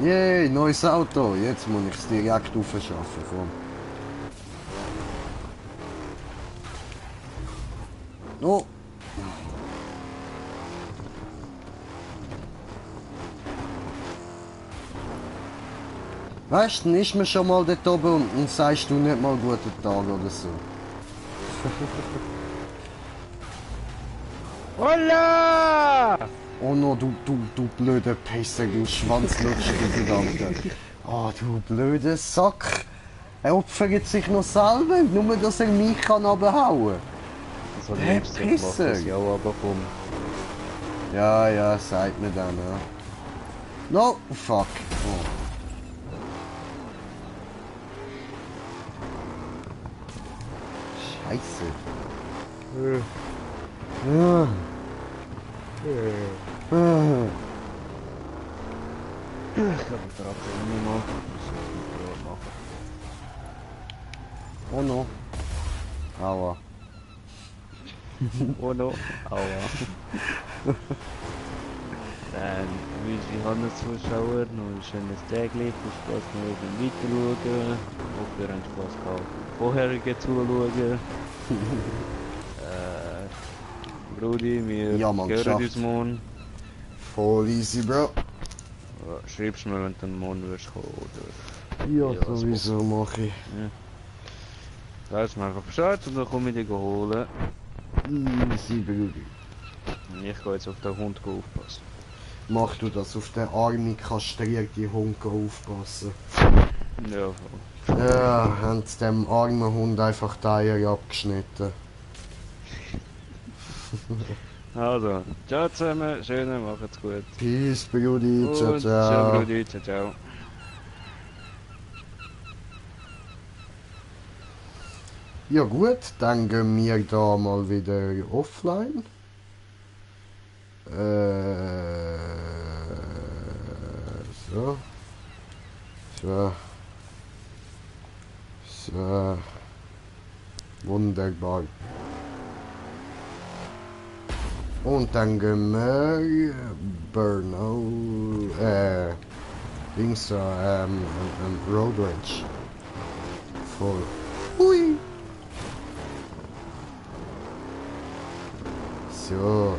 Yay, neues Auto. Jetzt muss ich es direkt aufschaffen, komm. Oh! Weißt du, dann ist man schon mal dort oben und sagst du nicht mal guten Tag oder so. Holla! Oh no, du blöder Pisser, du Schwanzlutschiger Gedanke. Oh, du blöder Sack. Er opfert sich noch selber, nur dass er mich kann abhauen. So Hey, liebst Pisser. das ja aber vom. Ja, sagt mir dann, ja. No, fuck. Oh. Scheiße. Ich glaube, der hat nicht mal. Oh no. Aua. Oh no. Aua. Unsere Handelszuschauer, noch ein schönes Täglich, viel Spaß noch beim Weiterschauen. Hoffe, ihr habt Spaß gehabt beim vorherigen Zuschauen. Brudi, wir Ja, Mann, hören geschafft. uns morgen. Voll easy, Bro. Schreibst mir, wenn du morgen wirst kommen, oder? Ja, Ja, sowieso mache ich. Sagst mir einfach Bescheid und dann komme ich dich holen. Easy, Brudi. Und ich gehe jetzt auf den Hund aufpassen. Mach du das, auf den armen, kastrierten Hund aufpassen. Ja, voll. Ja, haben dem armen Hund einfach die Eier abgeschnitten. Also, ciao zusammen, schön, macht's gut. Peace, Brudi. Ciao, Und ciao. ciao, Brudi, ciao, ciao. Ja gut, dann gehen wir da mal wieder offline. So. So. So. Wunderbar. Und dann gehen wir Burnout, Dings da, Road Rage. Voll. Hui. So.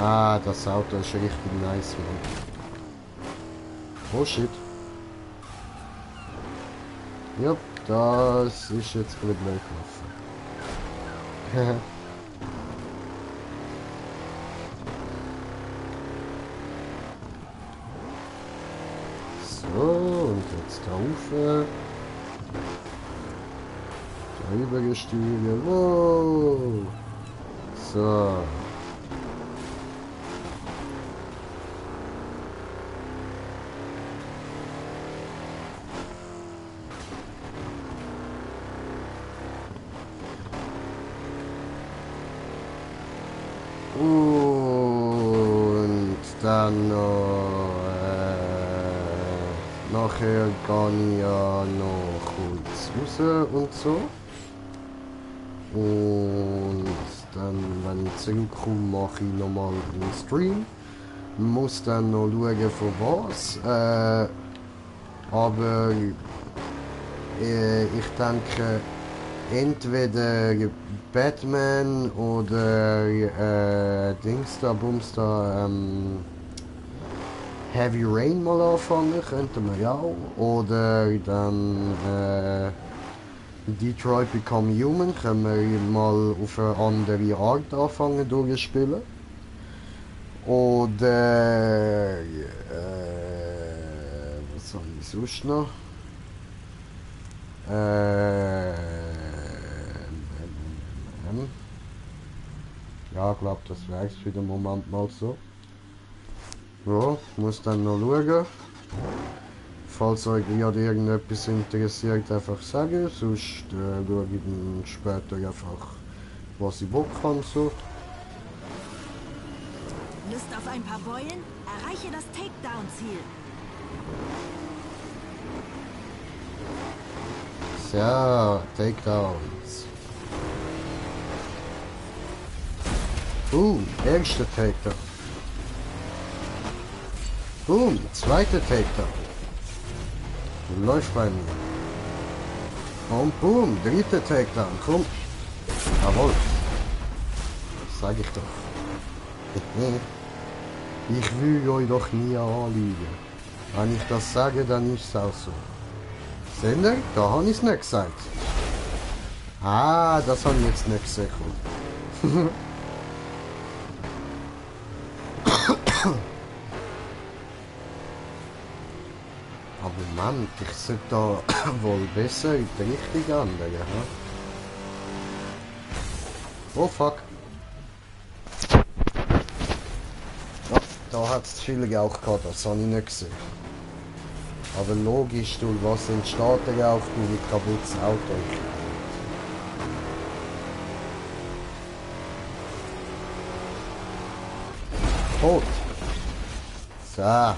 Ah, das Auto ist richtig nice, Mann. Oh shit. Ja, das ist jetzt gut gelaufen. So, und jetzt rauf. Da übergestiegen. Wow. So. Und dann noch, nachher gehe ich ja noch kurz raus und so. Und dann, wenn ich zurückkomme, mache ich nochmal einen Stream. Muss dann noch schauen, von was. Aber ich denke, entweder Batman oder Dings da, Bums da, Heavy Rain mal anfangen, könnten wir ja auch. Oder dann Detroit Become Human, können wir mal auf eine andere Art anfangen durchspielen. Oder was soll ich sonst noch? Ja, ich glaube, das wäre es für den Moment mal so. Ja, muss dann noch schauen. Falls euch gerade irgendetwas interessiert, einfach sagen. Sonst schaue ich dann später einfach, was ich Bock habe. So. Lust auf ein paar Beulen? Erreiche das Takedown-Ziel. So, Takedowns. Boom, erster Takedown. Boom, zweiter Takedown. Läuft bei mir. Und boom, dritter Takedown. Komm. Jawohl. Sag ich doch. Ich will euch doch nie anlügen. Wenn ich das sage, dann ist es auch so. Sender, da habe ich es nicht gesagt. Ah, das habe ich jetzt nicht gesagt. Aber Mann, ich sollte da wohl besser in die Richtung anlegen. Ja? Oh fuck. Ja, da hat es viel Rauch gehabt, das habe ich nicht gesehen. Aber logisch, durch was entsteht der Rauch, durch ein kaputtes Auto. Tot. So.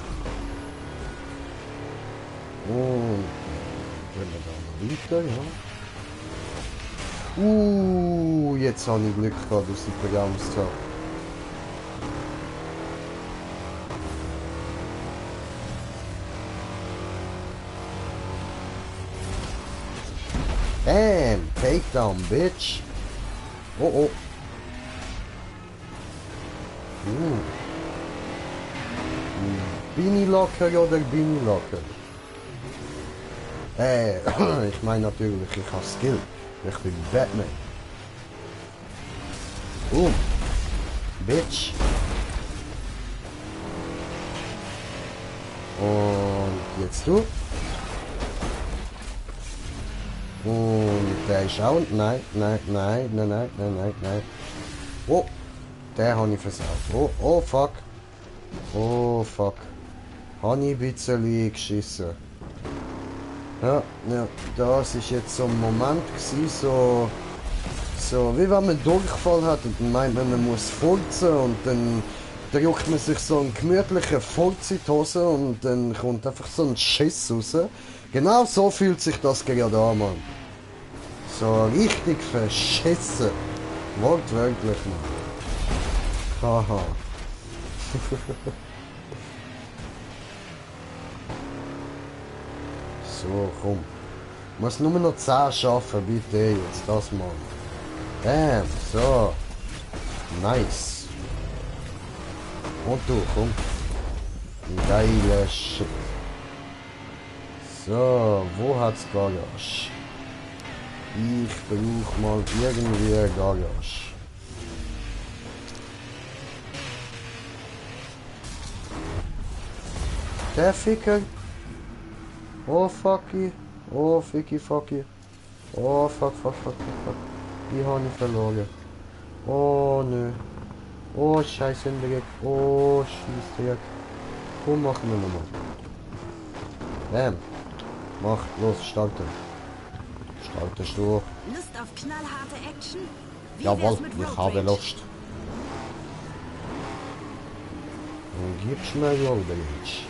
Und gehen wir da noch weiter, ja. Jetzt habe ich Glück gehabt, dass ich bremst habe. Bam! Takedown, bitch! Oh. Bin ich locker oder bin ich locker? Ich meine natürlich, ich habe Skill. Ich bin Batman. Bitch. Und jetzt du. Und der ist auch. Nein. Oh, der habe ich versaut. Oh, fuck. Oh, fuck. Habe ich ein bisschen geschissen. Ja, das ist jetzt so ein Moment gewesen, so wie wenn man einen Durchfall hat und dann meint man muss furzen und dann drückt man sich so einen gemütlichen Furz in die Hose und dann kommt einfach so ein Schiss raus. Genau so fühlt sich das gerade an, Mann. So richtig verschissen. Wortwörtlich, Mann. Haha. So, komm. Ich muss nur noch 10 schaffen, bitte, jetzt das mal. Bam, so. Nice. Und du, komm. Geile Shit. So, wo hat's Garage? Ich brauche mal irgendwie Garage. Der Ficker. Oh fucky. Oh fucky. Oh fuck. Die habe ich verloren. Oh nö. Oh scheiße Dreck. Oh Scheißdreck. Komm, machen wir nochmal. Bam. Mach, los, starten. Startest du. Lust auf knallharte Action? Wie Jawohl, wär's mit ich Road habe Rage? Lust. Dann gib's mir Road Rage.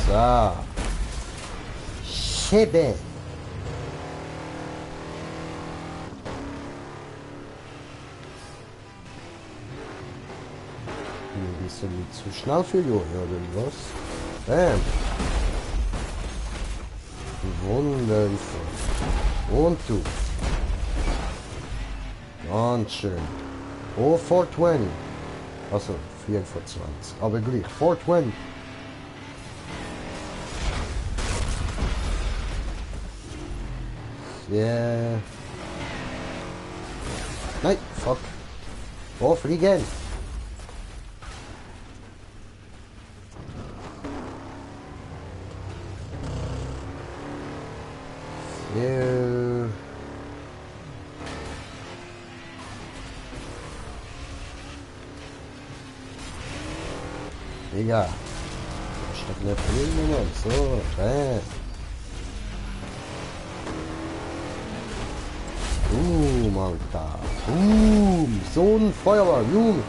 So. Schiebe. Ein bisschen zu schnell für Jojo, oder was? Bam. Wundervoll. Und du. Ganz schön. Oh, 420. Also 4 von 20. Aber gleich. 420. Yeah. Nein, fuck. Oh, fliegen. So. Digga. Ich steck nicht drin, Mann. So, Alter. So ein Feuerwehr, Junge.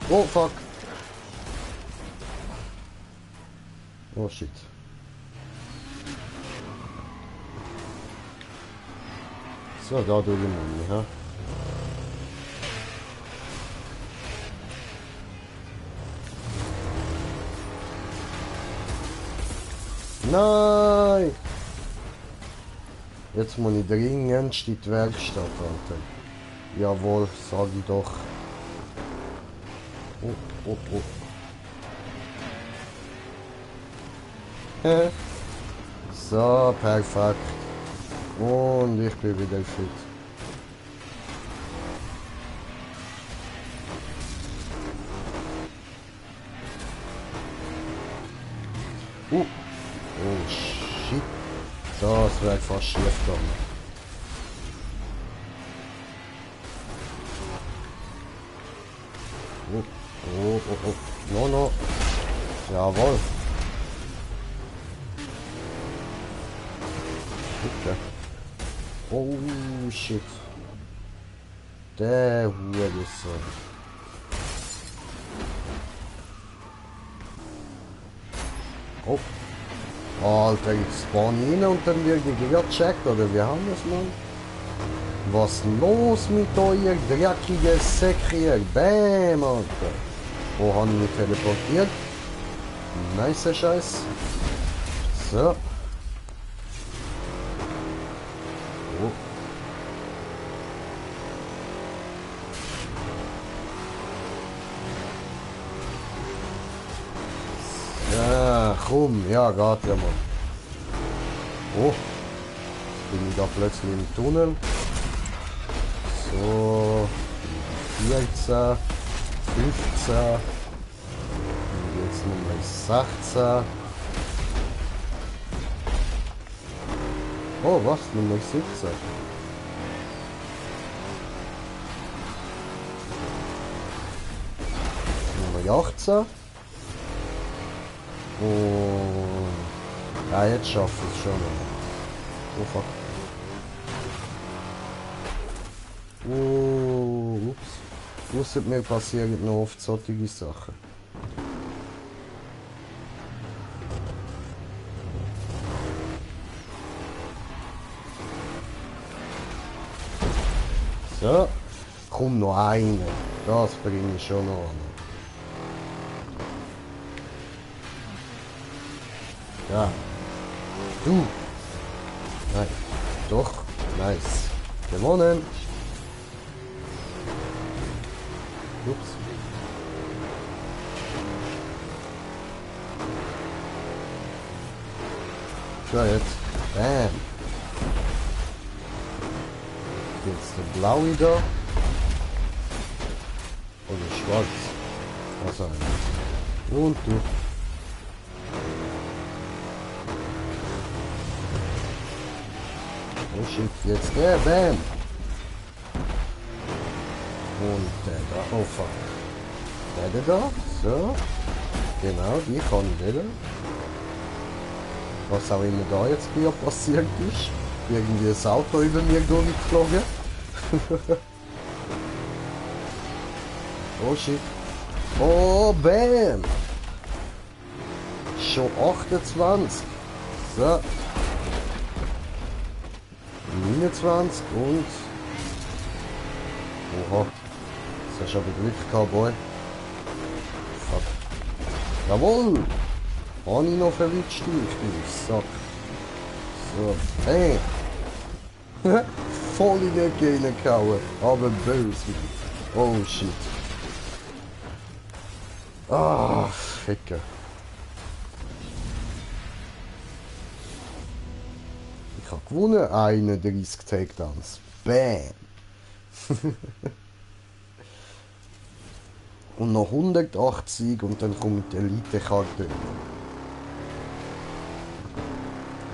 Oh, fuck. Oh, shit. So, da durch die Muni, ha? Nein! Jetzt muss ich dringend in die Werkstatt, Alter. Jawohl, sag ich doch. Oh. So, perfekt. Und ich bin wieder fit. Oh shit. Das wäre fast schief gegangen. Oh. No. Jawohl. Okay. Oh shit. Der Hurensohn. Oh. Alter, ich spawn rein und dann wird ich wieder gecheckt, oder wie haben wir es mal? Was ist denn los mit euer dreckigen Säckchen? Bäm, Alter. Wo haben wir mich teleportiert? Nice Scheiß. So. Oh. Ja, komm, ja, geht ja mal. Oh, jetzt bin ich da plötzlich im Tunnel. So, 14, 15 und jetzt Nummer 16. Oh, was? Nummer 17. Nummer 18. Und ja, jetzt schaffe ich es schon. Oh fuck. Oh, ups. Ausser mir passieren noch oft solche Sachen. So, komm noch eine. Das bringe ich schon noch an. Ja. Du. Nein. Doch. Nice. Gewonnen. Ups. So, jetzt. Bam. Jetzt der blaue da. Oder schwarz. Was auch immer. Und du. Oh shit, jetzt der, bam! Und der da, oh fuck. Der da, so. Genau, die kann der. Was auch immer da jetzt wieder passiert ist. Irgendwie das Auto über mir durchgeflogen. Oh shit. Oh, bam! Schon 28. So. 29 und... Oha. Das hast du aber Glück gehabt, Boy. Fuck. Jawohl! Habe ich noch verwitscht, du Sack. So. Hey! Voll in die Ecke reingehauen. Aber böse. Oh shit. Ah, Ficker. Ich habe gewonnen, 31 Takedowns. Bam! Und noch 180 und dann kommt die Elite-Karte.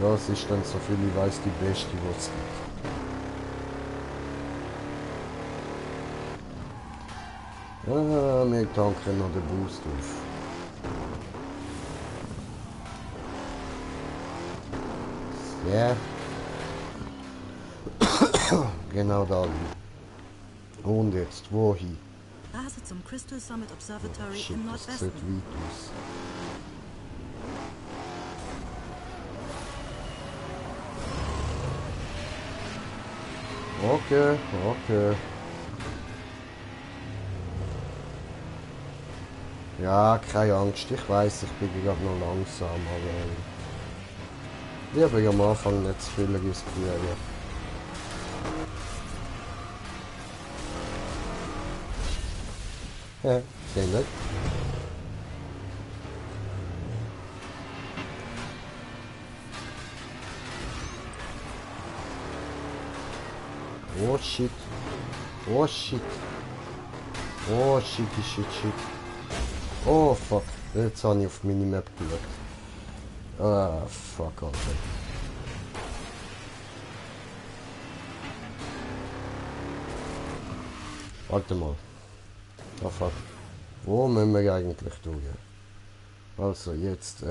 Das ist dann, so viel ich weiß, die beste, die es gibt. Ah, wir tanken noch den Boost auf. Ja. Genau da. Und jetzt, wohin? Rase zum Crystal Summit Observatory Shit, im das sieht Nordwesten. weit aus. Okay, okay. Ja, keine Angst, ich weiß, ich bin gerade noch langsam, aber ich habe am Anfang nicht zu viel riskieren. Ja, sehr nett. Oh shit. Oh shit. Oh shit, shit, shit. Oh fuck. Jetzt habe ich auf Minimap geschaut. Ah, fuck, Alter. Warte mal. Ah, fuck. Wo müssen wir eigentlich durch? Also, jetzt,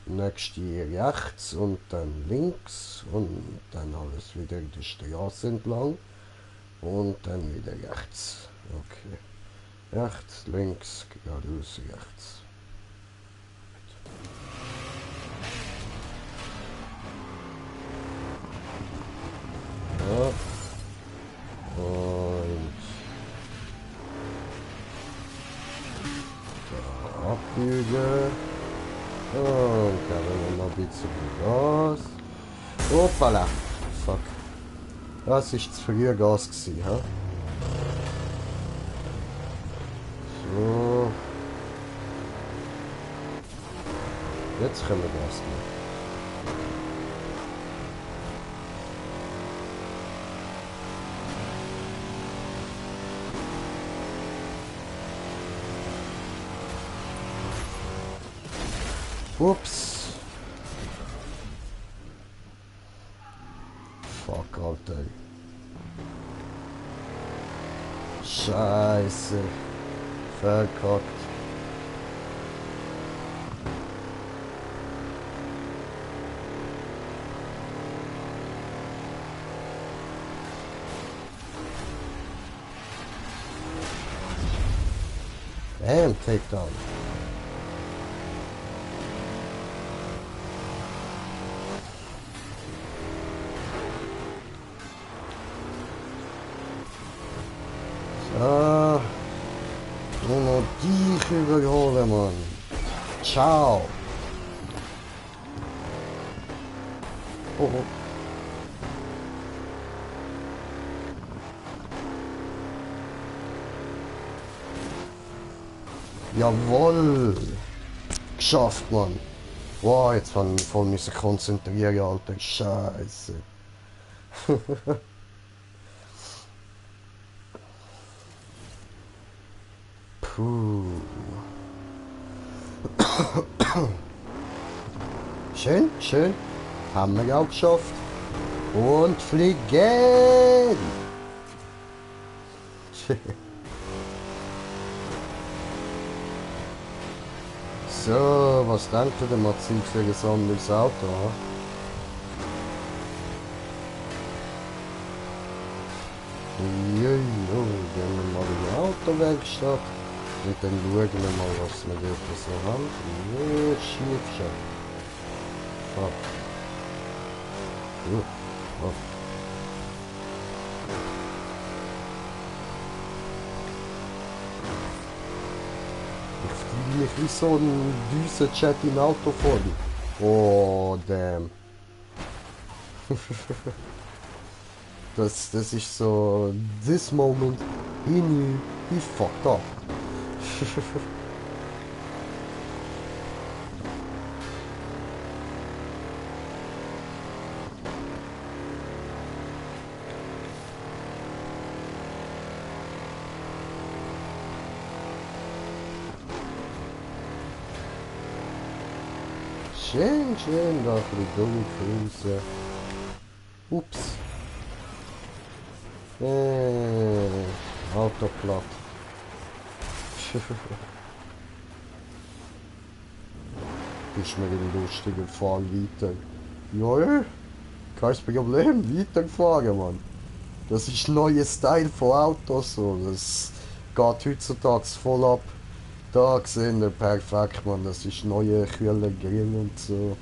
nächste rechts und dann links und dann alles wieder die Straße entlang und dann wieder rechts. Okay. Rechts, links, geradeaus, rechts. Ja. Und da abbiegen. Und da haben wir noch ein bisschen Gas. Hoppala! Fuck. Das war zu früh Gas gewesen, ha? So. Jetzt können wir Gas geben. Ups. Fuck, Alter. Scheiße. Verkackt. Damn, takedown. So. Nur noch dich überholen, Mann. Ciao. Oh, oh. Jawohl. Geschafft, Mann. Wow, jetzt waren wir voll müssen konzentrieren, Alter. Scheiße. Puh. Schön, schön. Haben wir auch geschafft. Und fliegen. So, was denkt ihr denn mal für ein gesammeltes Auto? Ha? Jojo, gehen wir mal in die Autowerkstatt und dann schauen wir mal, was wir dort so haben. Ja, schief schon. Ah. Ah. Ich fühle mich wie so ein Düsenjet im Auto voll. Oh, damn. Das ist so, this moment, he fucked up. Schön, schön, da ein bisschen durchcruisen. Ups. Auto platt. Ist mir ein lustiger Fall weiter. Ja, kein Problem, weitergefahren, Mann. Das ist ein neuer Style von Autos, so. Das geht heutzutage voll ab. Da gesehen wir perfekt, Mann. Das ist neue kühler Grill und so.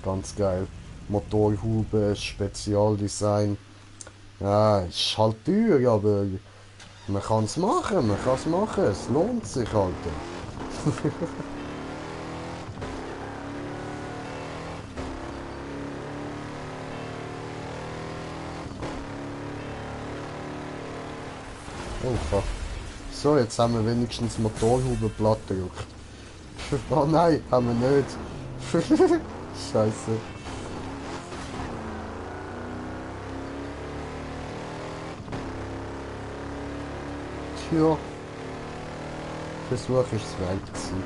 Ganz geil. Motorhaube, Spezialdesign. Ja, ist halt teuer, aber man kann es machen, es lohnt sich halt. Oh fuck. So, jetzt haben wir wenigstens Motorhaube platt gedrückt. Oh nein, haben wir nicht. Scheiße. Tja. Versuch ist es weit gewesen.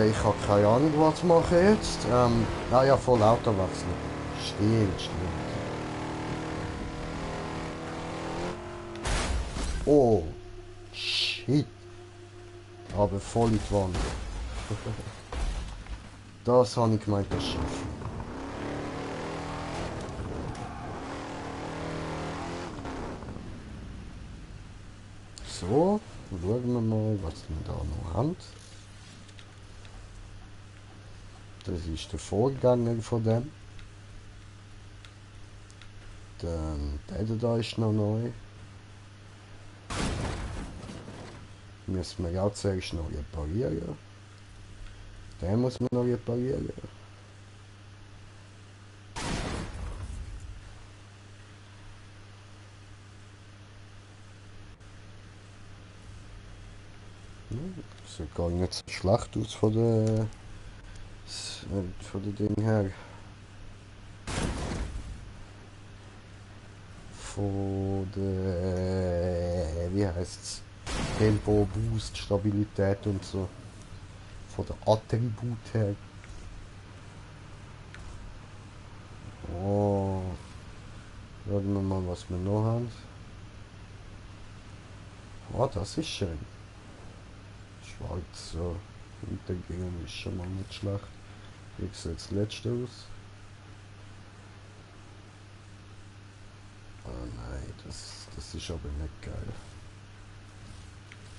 Ich habe keine Ahnung, was mache ich jetzt. Ja, voll Auto wechseln. Stimmt. Oh, shit. Aber voll in die Wand. Das habe ich gemeint, das Schiff. So, schauen wir mal, was wir da noch haben. Das ist der Vorgänger von dem. Dann der da ist noch neu. Müssen wir ja zuerst noch reparieren. Den muss man noch reparieren. Sieht gar nicht so schlecht aus von der Ding her. Von der wie heißt's? Tempo, Boost, Stabilität und so. Von der Attribut her. Oh. Schauen wir mal, was wir noch haben. Oh, das ist schön. Schwarz, so. Hintergrund ist schon mal nicht schlecht. Wie sieht das letzte aus? Oh nein, das ist aber nicht geil.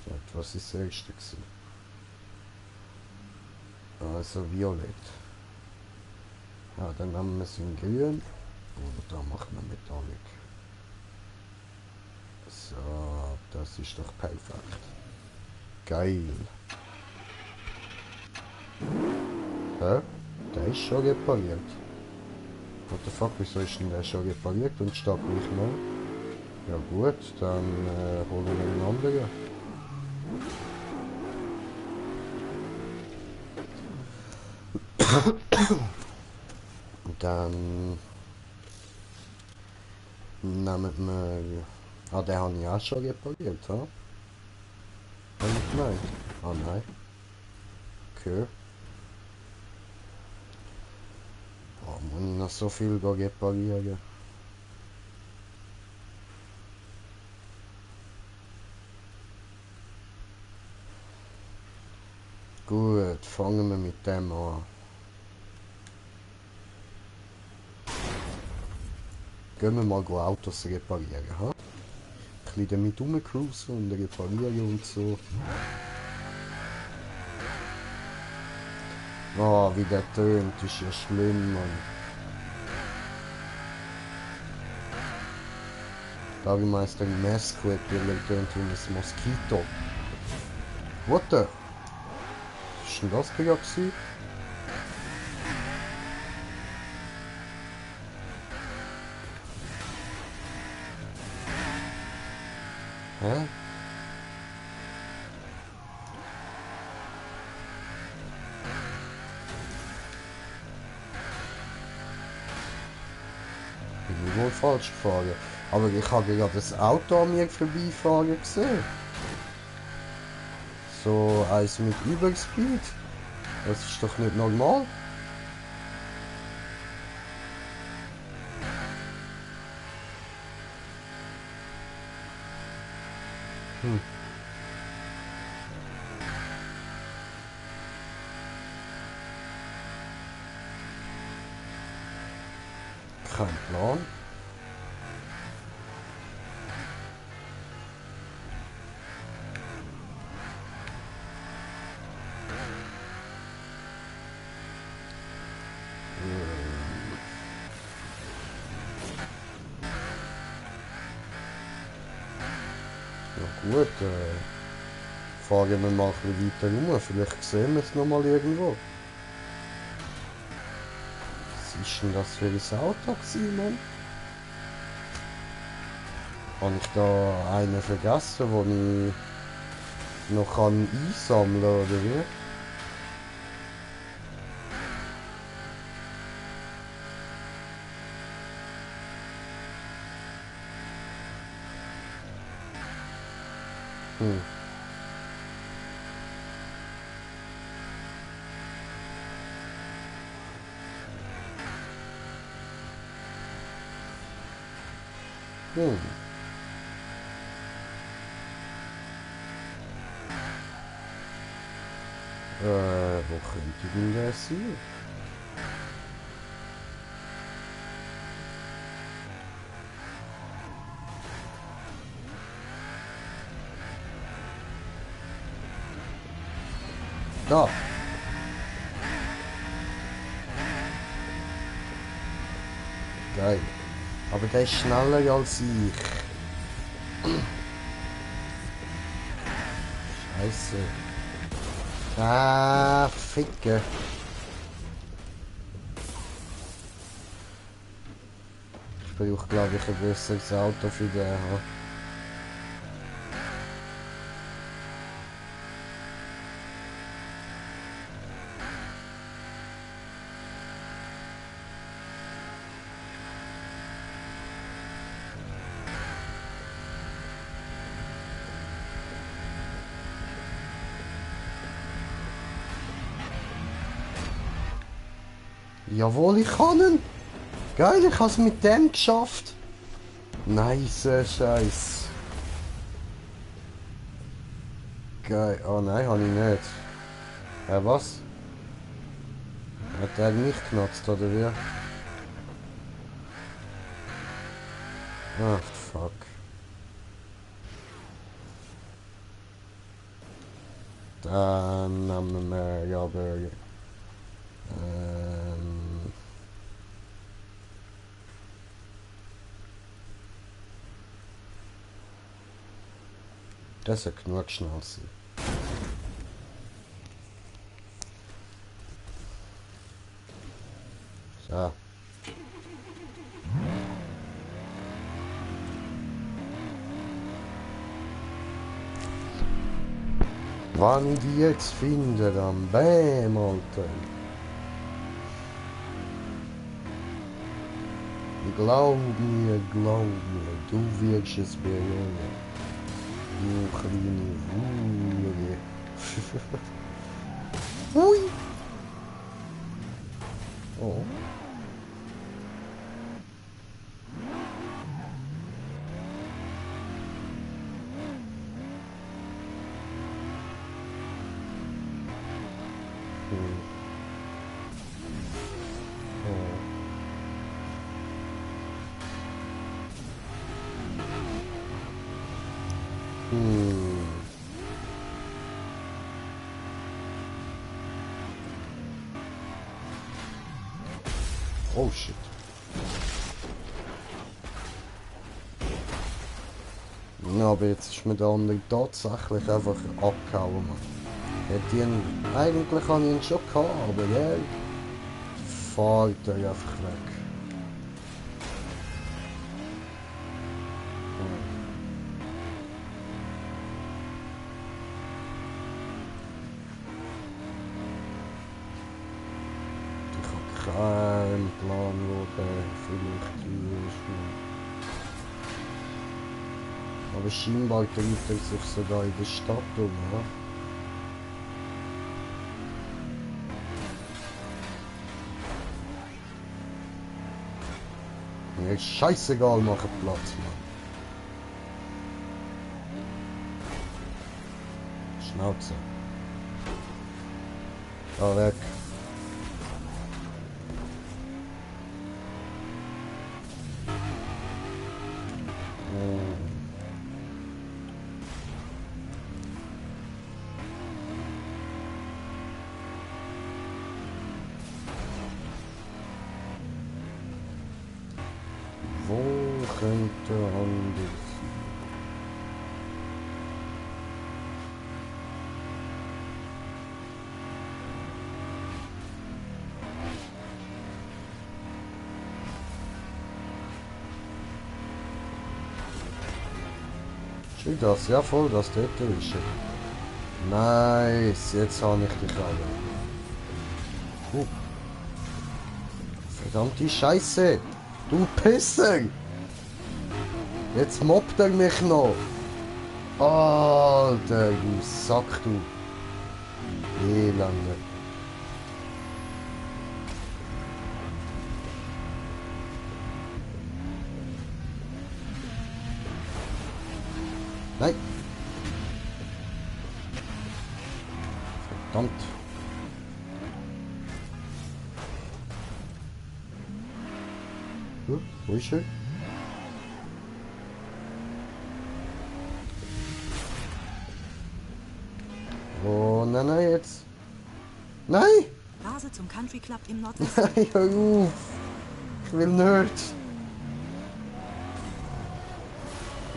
Warte, was ist das erste gewesen? Also violett. Ja, dann haben wir es in grün. Oder da machen wir Metallic. So, das ist doch perfekt. Geil. Hä? Der ist schon repariert. What the fuck, wieso ist denn der schon repariert und steht gleich neu? Ja gut, dann holen wir einen anderen. Dann nehmen wir... Ah, den habe ich auch schon repariert, ha? Hab ich gemeint? Ah nein. Okay. Oh, muss ich noch so viel reparieren? Gut, fangen wir mit dem an. Gehen wir mal Autos reparieren, ha? Ein bisschen damit rumcruisen und reparieren und so. Oh, wie der tönt, ist ja schlimm, Mann. Bürgermeister Mesquite, der tönt wie ein Moskito. What the? Was ist denn das gerade gewesen? Hä? Bin ich wohl falsch gefahren. Aber ich habe gerade das Auto an mir vorbeifahren gesehen. So eins mit Überspeed. Das ist doch nicht normal. Kein Plan. Ja gut, fahren wir mal ein bisschen weiter rum. Vielleicht sehen wir es noch mal irgendwo. Was ist denn das für ein Auto gewesen, Mann? Habe ich da einen vergessen, den ich noch einsammeln kann, oder wie? Hm. Hm. Wo könnte denn der sein? Da! Geil. Aber der ist schneller als ich. Scheiße. Ah, Ficke. Ich brauche, glaube ich, ein besseres Auto für den. Jawohl, ich kann ihn. Geil, ich habe es mit dem geschafft. Nice Scheiß. Geil. Oh nein, habe ich nicht. Was? Hat er mich genutzt, oder wie? Ah, fuck. Dann nehmen wir ja Burger. Das ist genug schnell sein. So. Wann ich die jetzt finde, dann bäm, Alter. Glaub mir, du wirst es bereuen. Du kleine Hure. Hui! Oh. Oh shit. Ja, aber jetzt ist mir der andere tatsächlich einfach abgehauen, Mann. Hätte ihn, eigentlich habe ich ihn schon gehabt, aber der fährt er einfach weg. Ich habe keinen Plan, wo der vielleicht ist. Aber scheinbar trifft er sich sogar in der Stadt um, oder? Mir ist scheißegal, mache Platz, Mann. Schnauze. Da weg. Wo könnte anders sein? Schau das, ja voll, das dort ist. Nice, jetzt habe ich dich alle. Verdammte Scheiße! Du Pisser! Jetzt mobbt er mich noch! Alter, du Sack, du! Elende! Nein! Verdammt! Wo ist er? Oh, nein, nein, jetzt. Nein! Rase zum Country Club im Nordwesten. Nein, hör auf! Ich will nicht!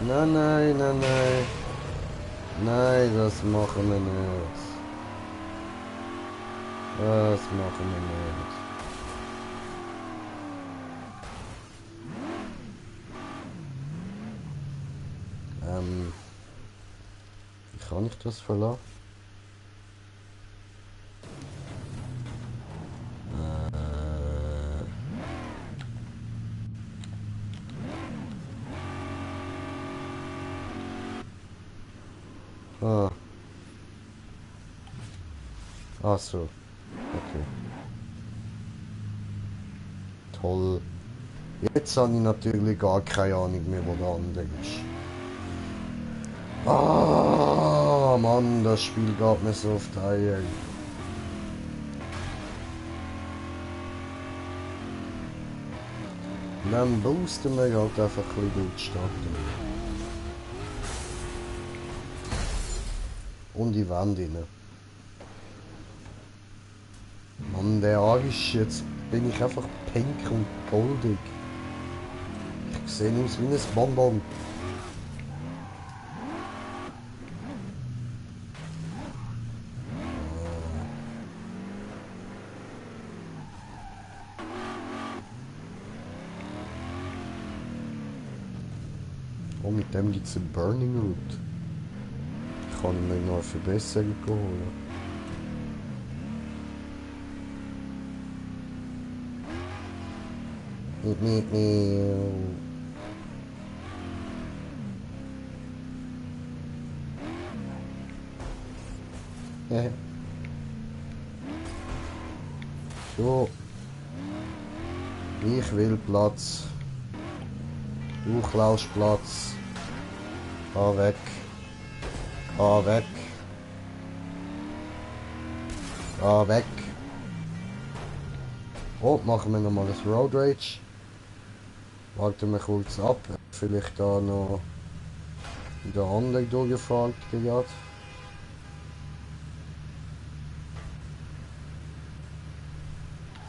Nein, nein, nein, nein. Nein, das machen wir nicht. Das machen wir nicht. Wie kann ich das verlassen? Ah. Ach so. Okay. Toll. Jetzt habe ich natürlich gar keine Ahnung mehr, wo der andere ist. Ah, Mann, das Spiel geht mir so auf die Eier. Dann boosten wir halt einfach ein bisschen durchstarten. Und die Wand rein. Mann, der Arsch, jetzt bin ich einfach pink und goldig. Ich sehe aus wie ein Bonbon. Oh, mit dem gibt es einen Burning Root. Ich kann mir noch eine Verbesserung holen. So. Ich will Platz. Du klaust Platz. Geh weg. Geh weg. Geh weg. Oh, machen wir nochmal das Road Rage. Warten wir kurz ab. Vielleicht da noch der andere durchgefahren gerade.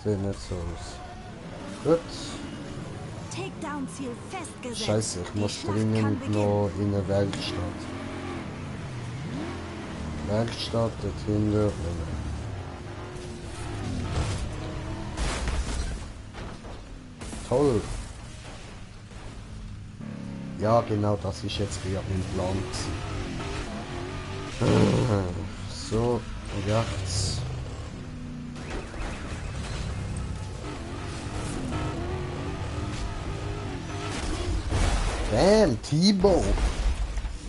Sieht nicht so aus. Gut. Takedown-Ziel festgesetzt. Scheiße, ich Die muss Schlacht dringend kann beginnen. noch in eine Werkstatt. Werkstatt, dort hinten. Toll. Ja, genau, das ist jetzt wieder mein Plan gewesen. So, rechts. Bam, T-Bone.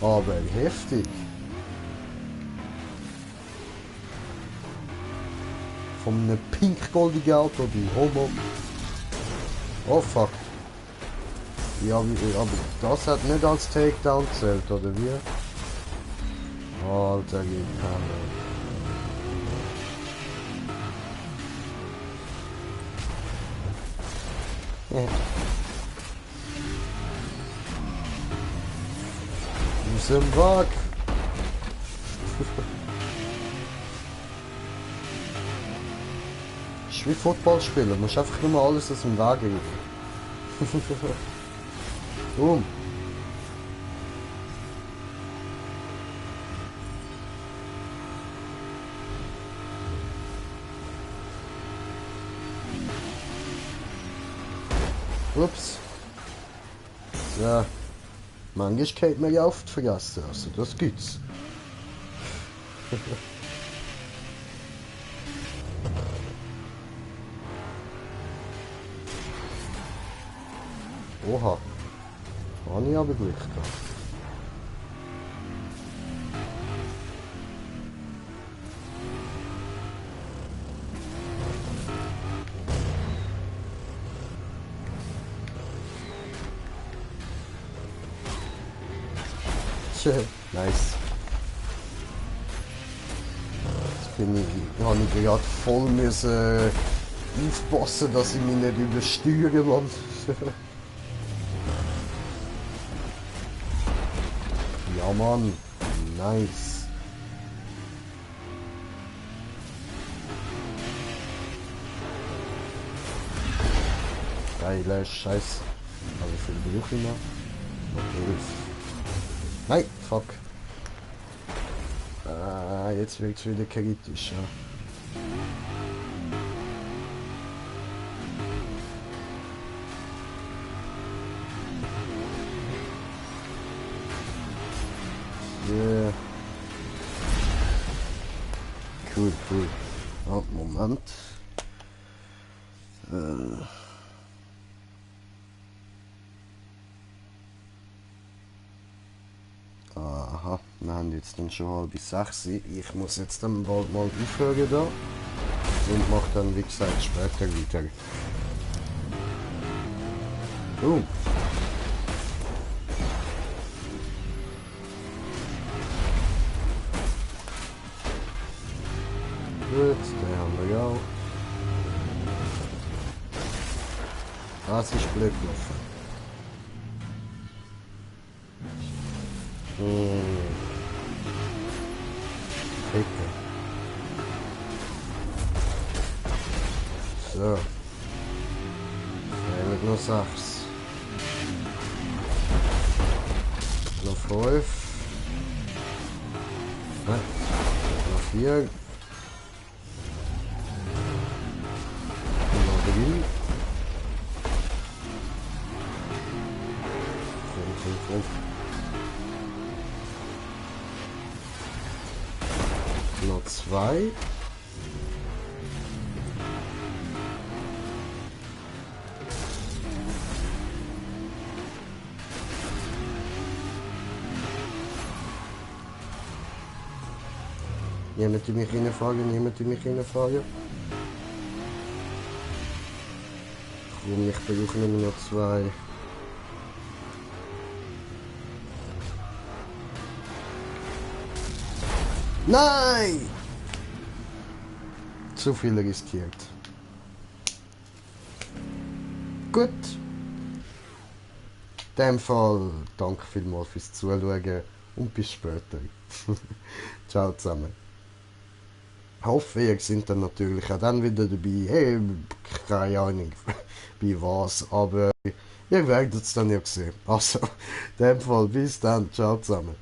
Aber heftig. Von einem pink-goldigen Auto, die Homo. Oh fuck. Ja, aber das hat nicht als Takedown zählt, oder wie? Alter, geht keiner. Aus dem Wag. Ist wie Football spielen, du musst einfach nur mal alles aus dem Weg gehen. Boom. Ups. So. Manchmal geht mir ja oft vergessen, also das gibt's. Oha. Habe ich aber Glück gehabt. Nice. Jetzt habe ich gerade voll müssen aufpassen, dass ich mich nicht übersteuere, Mann. Ja Mann, nice. Geile Scheiße. Also viel brauche ich noch. Okay. Nein, fuck. Jetzt wird es wieder kritisch. Ja. Yeah. Cool, cool. Oh, Moment. Aha, wir haben jetzt dann schon 5:30. Ich muss jetzt dann bald mal aufhören da. Und mache dann, wie gesagt, später weiter. Oh. Gut, den haben wir auch. Das ist blöd gelaufen. Ecke. So. Fehlen noch 6. Noch 5. Noch 4. Noch 3. 5. Noch 2. Niemand die mich reinfragen, niemand die mich reinfragen. Komm, ich brauche nur noch 2. Nein! Zu viel riskiert. Gut. In dem Fall danke vielmals fürs Zuschauen und bis später. Ciao zusammen. Ich hoffe, ihr seid dann natürlich auch dann wieder dabei. Hey, keine Ahnung, bei was, aber ihr werdet es dann ja sehen. Also, in dem Fall bis dann. Ciao zusammen.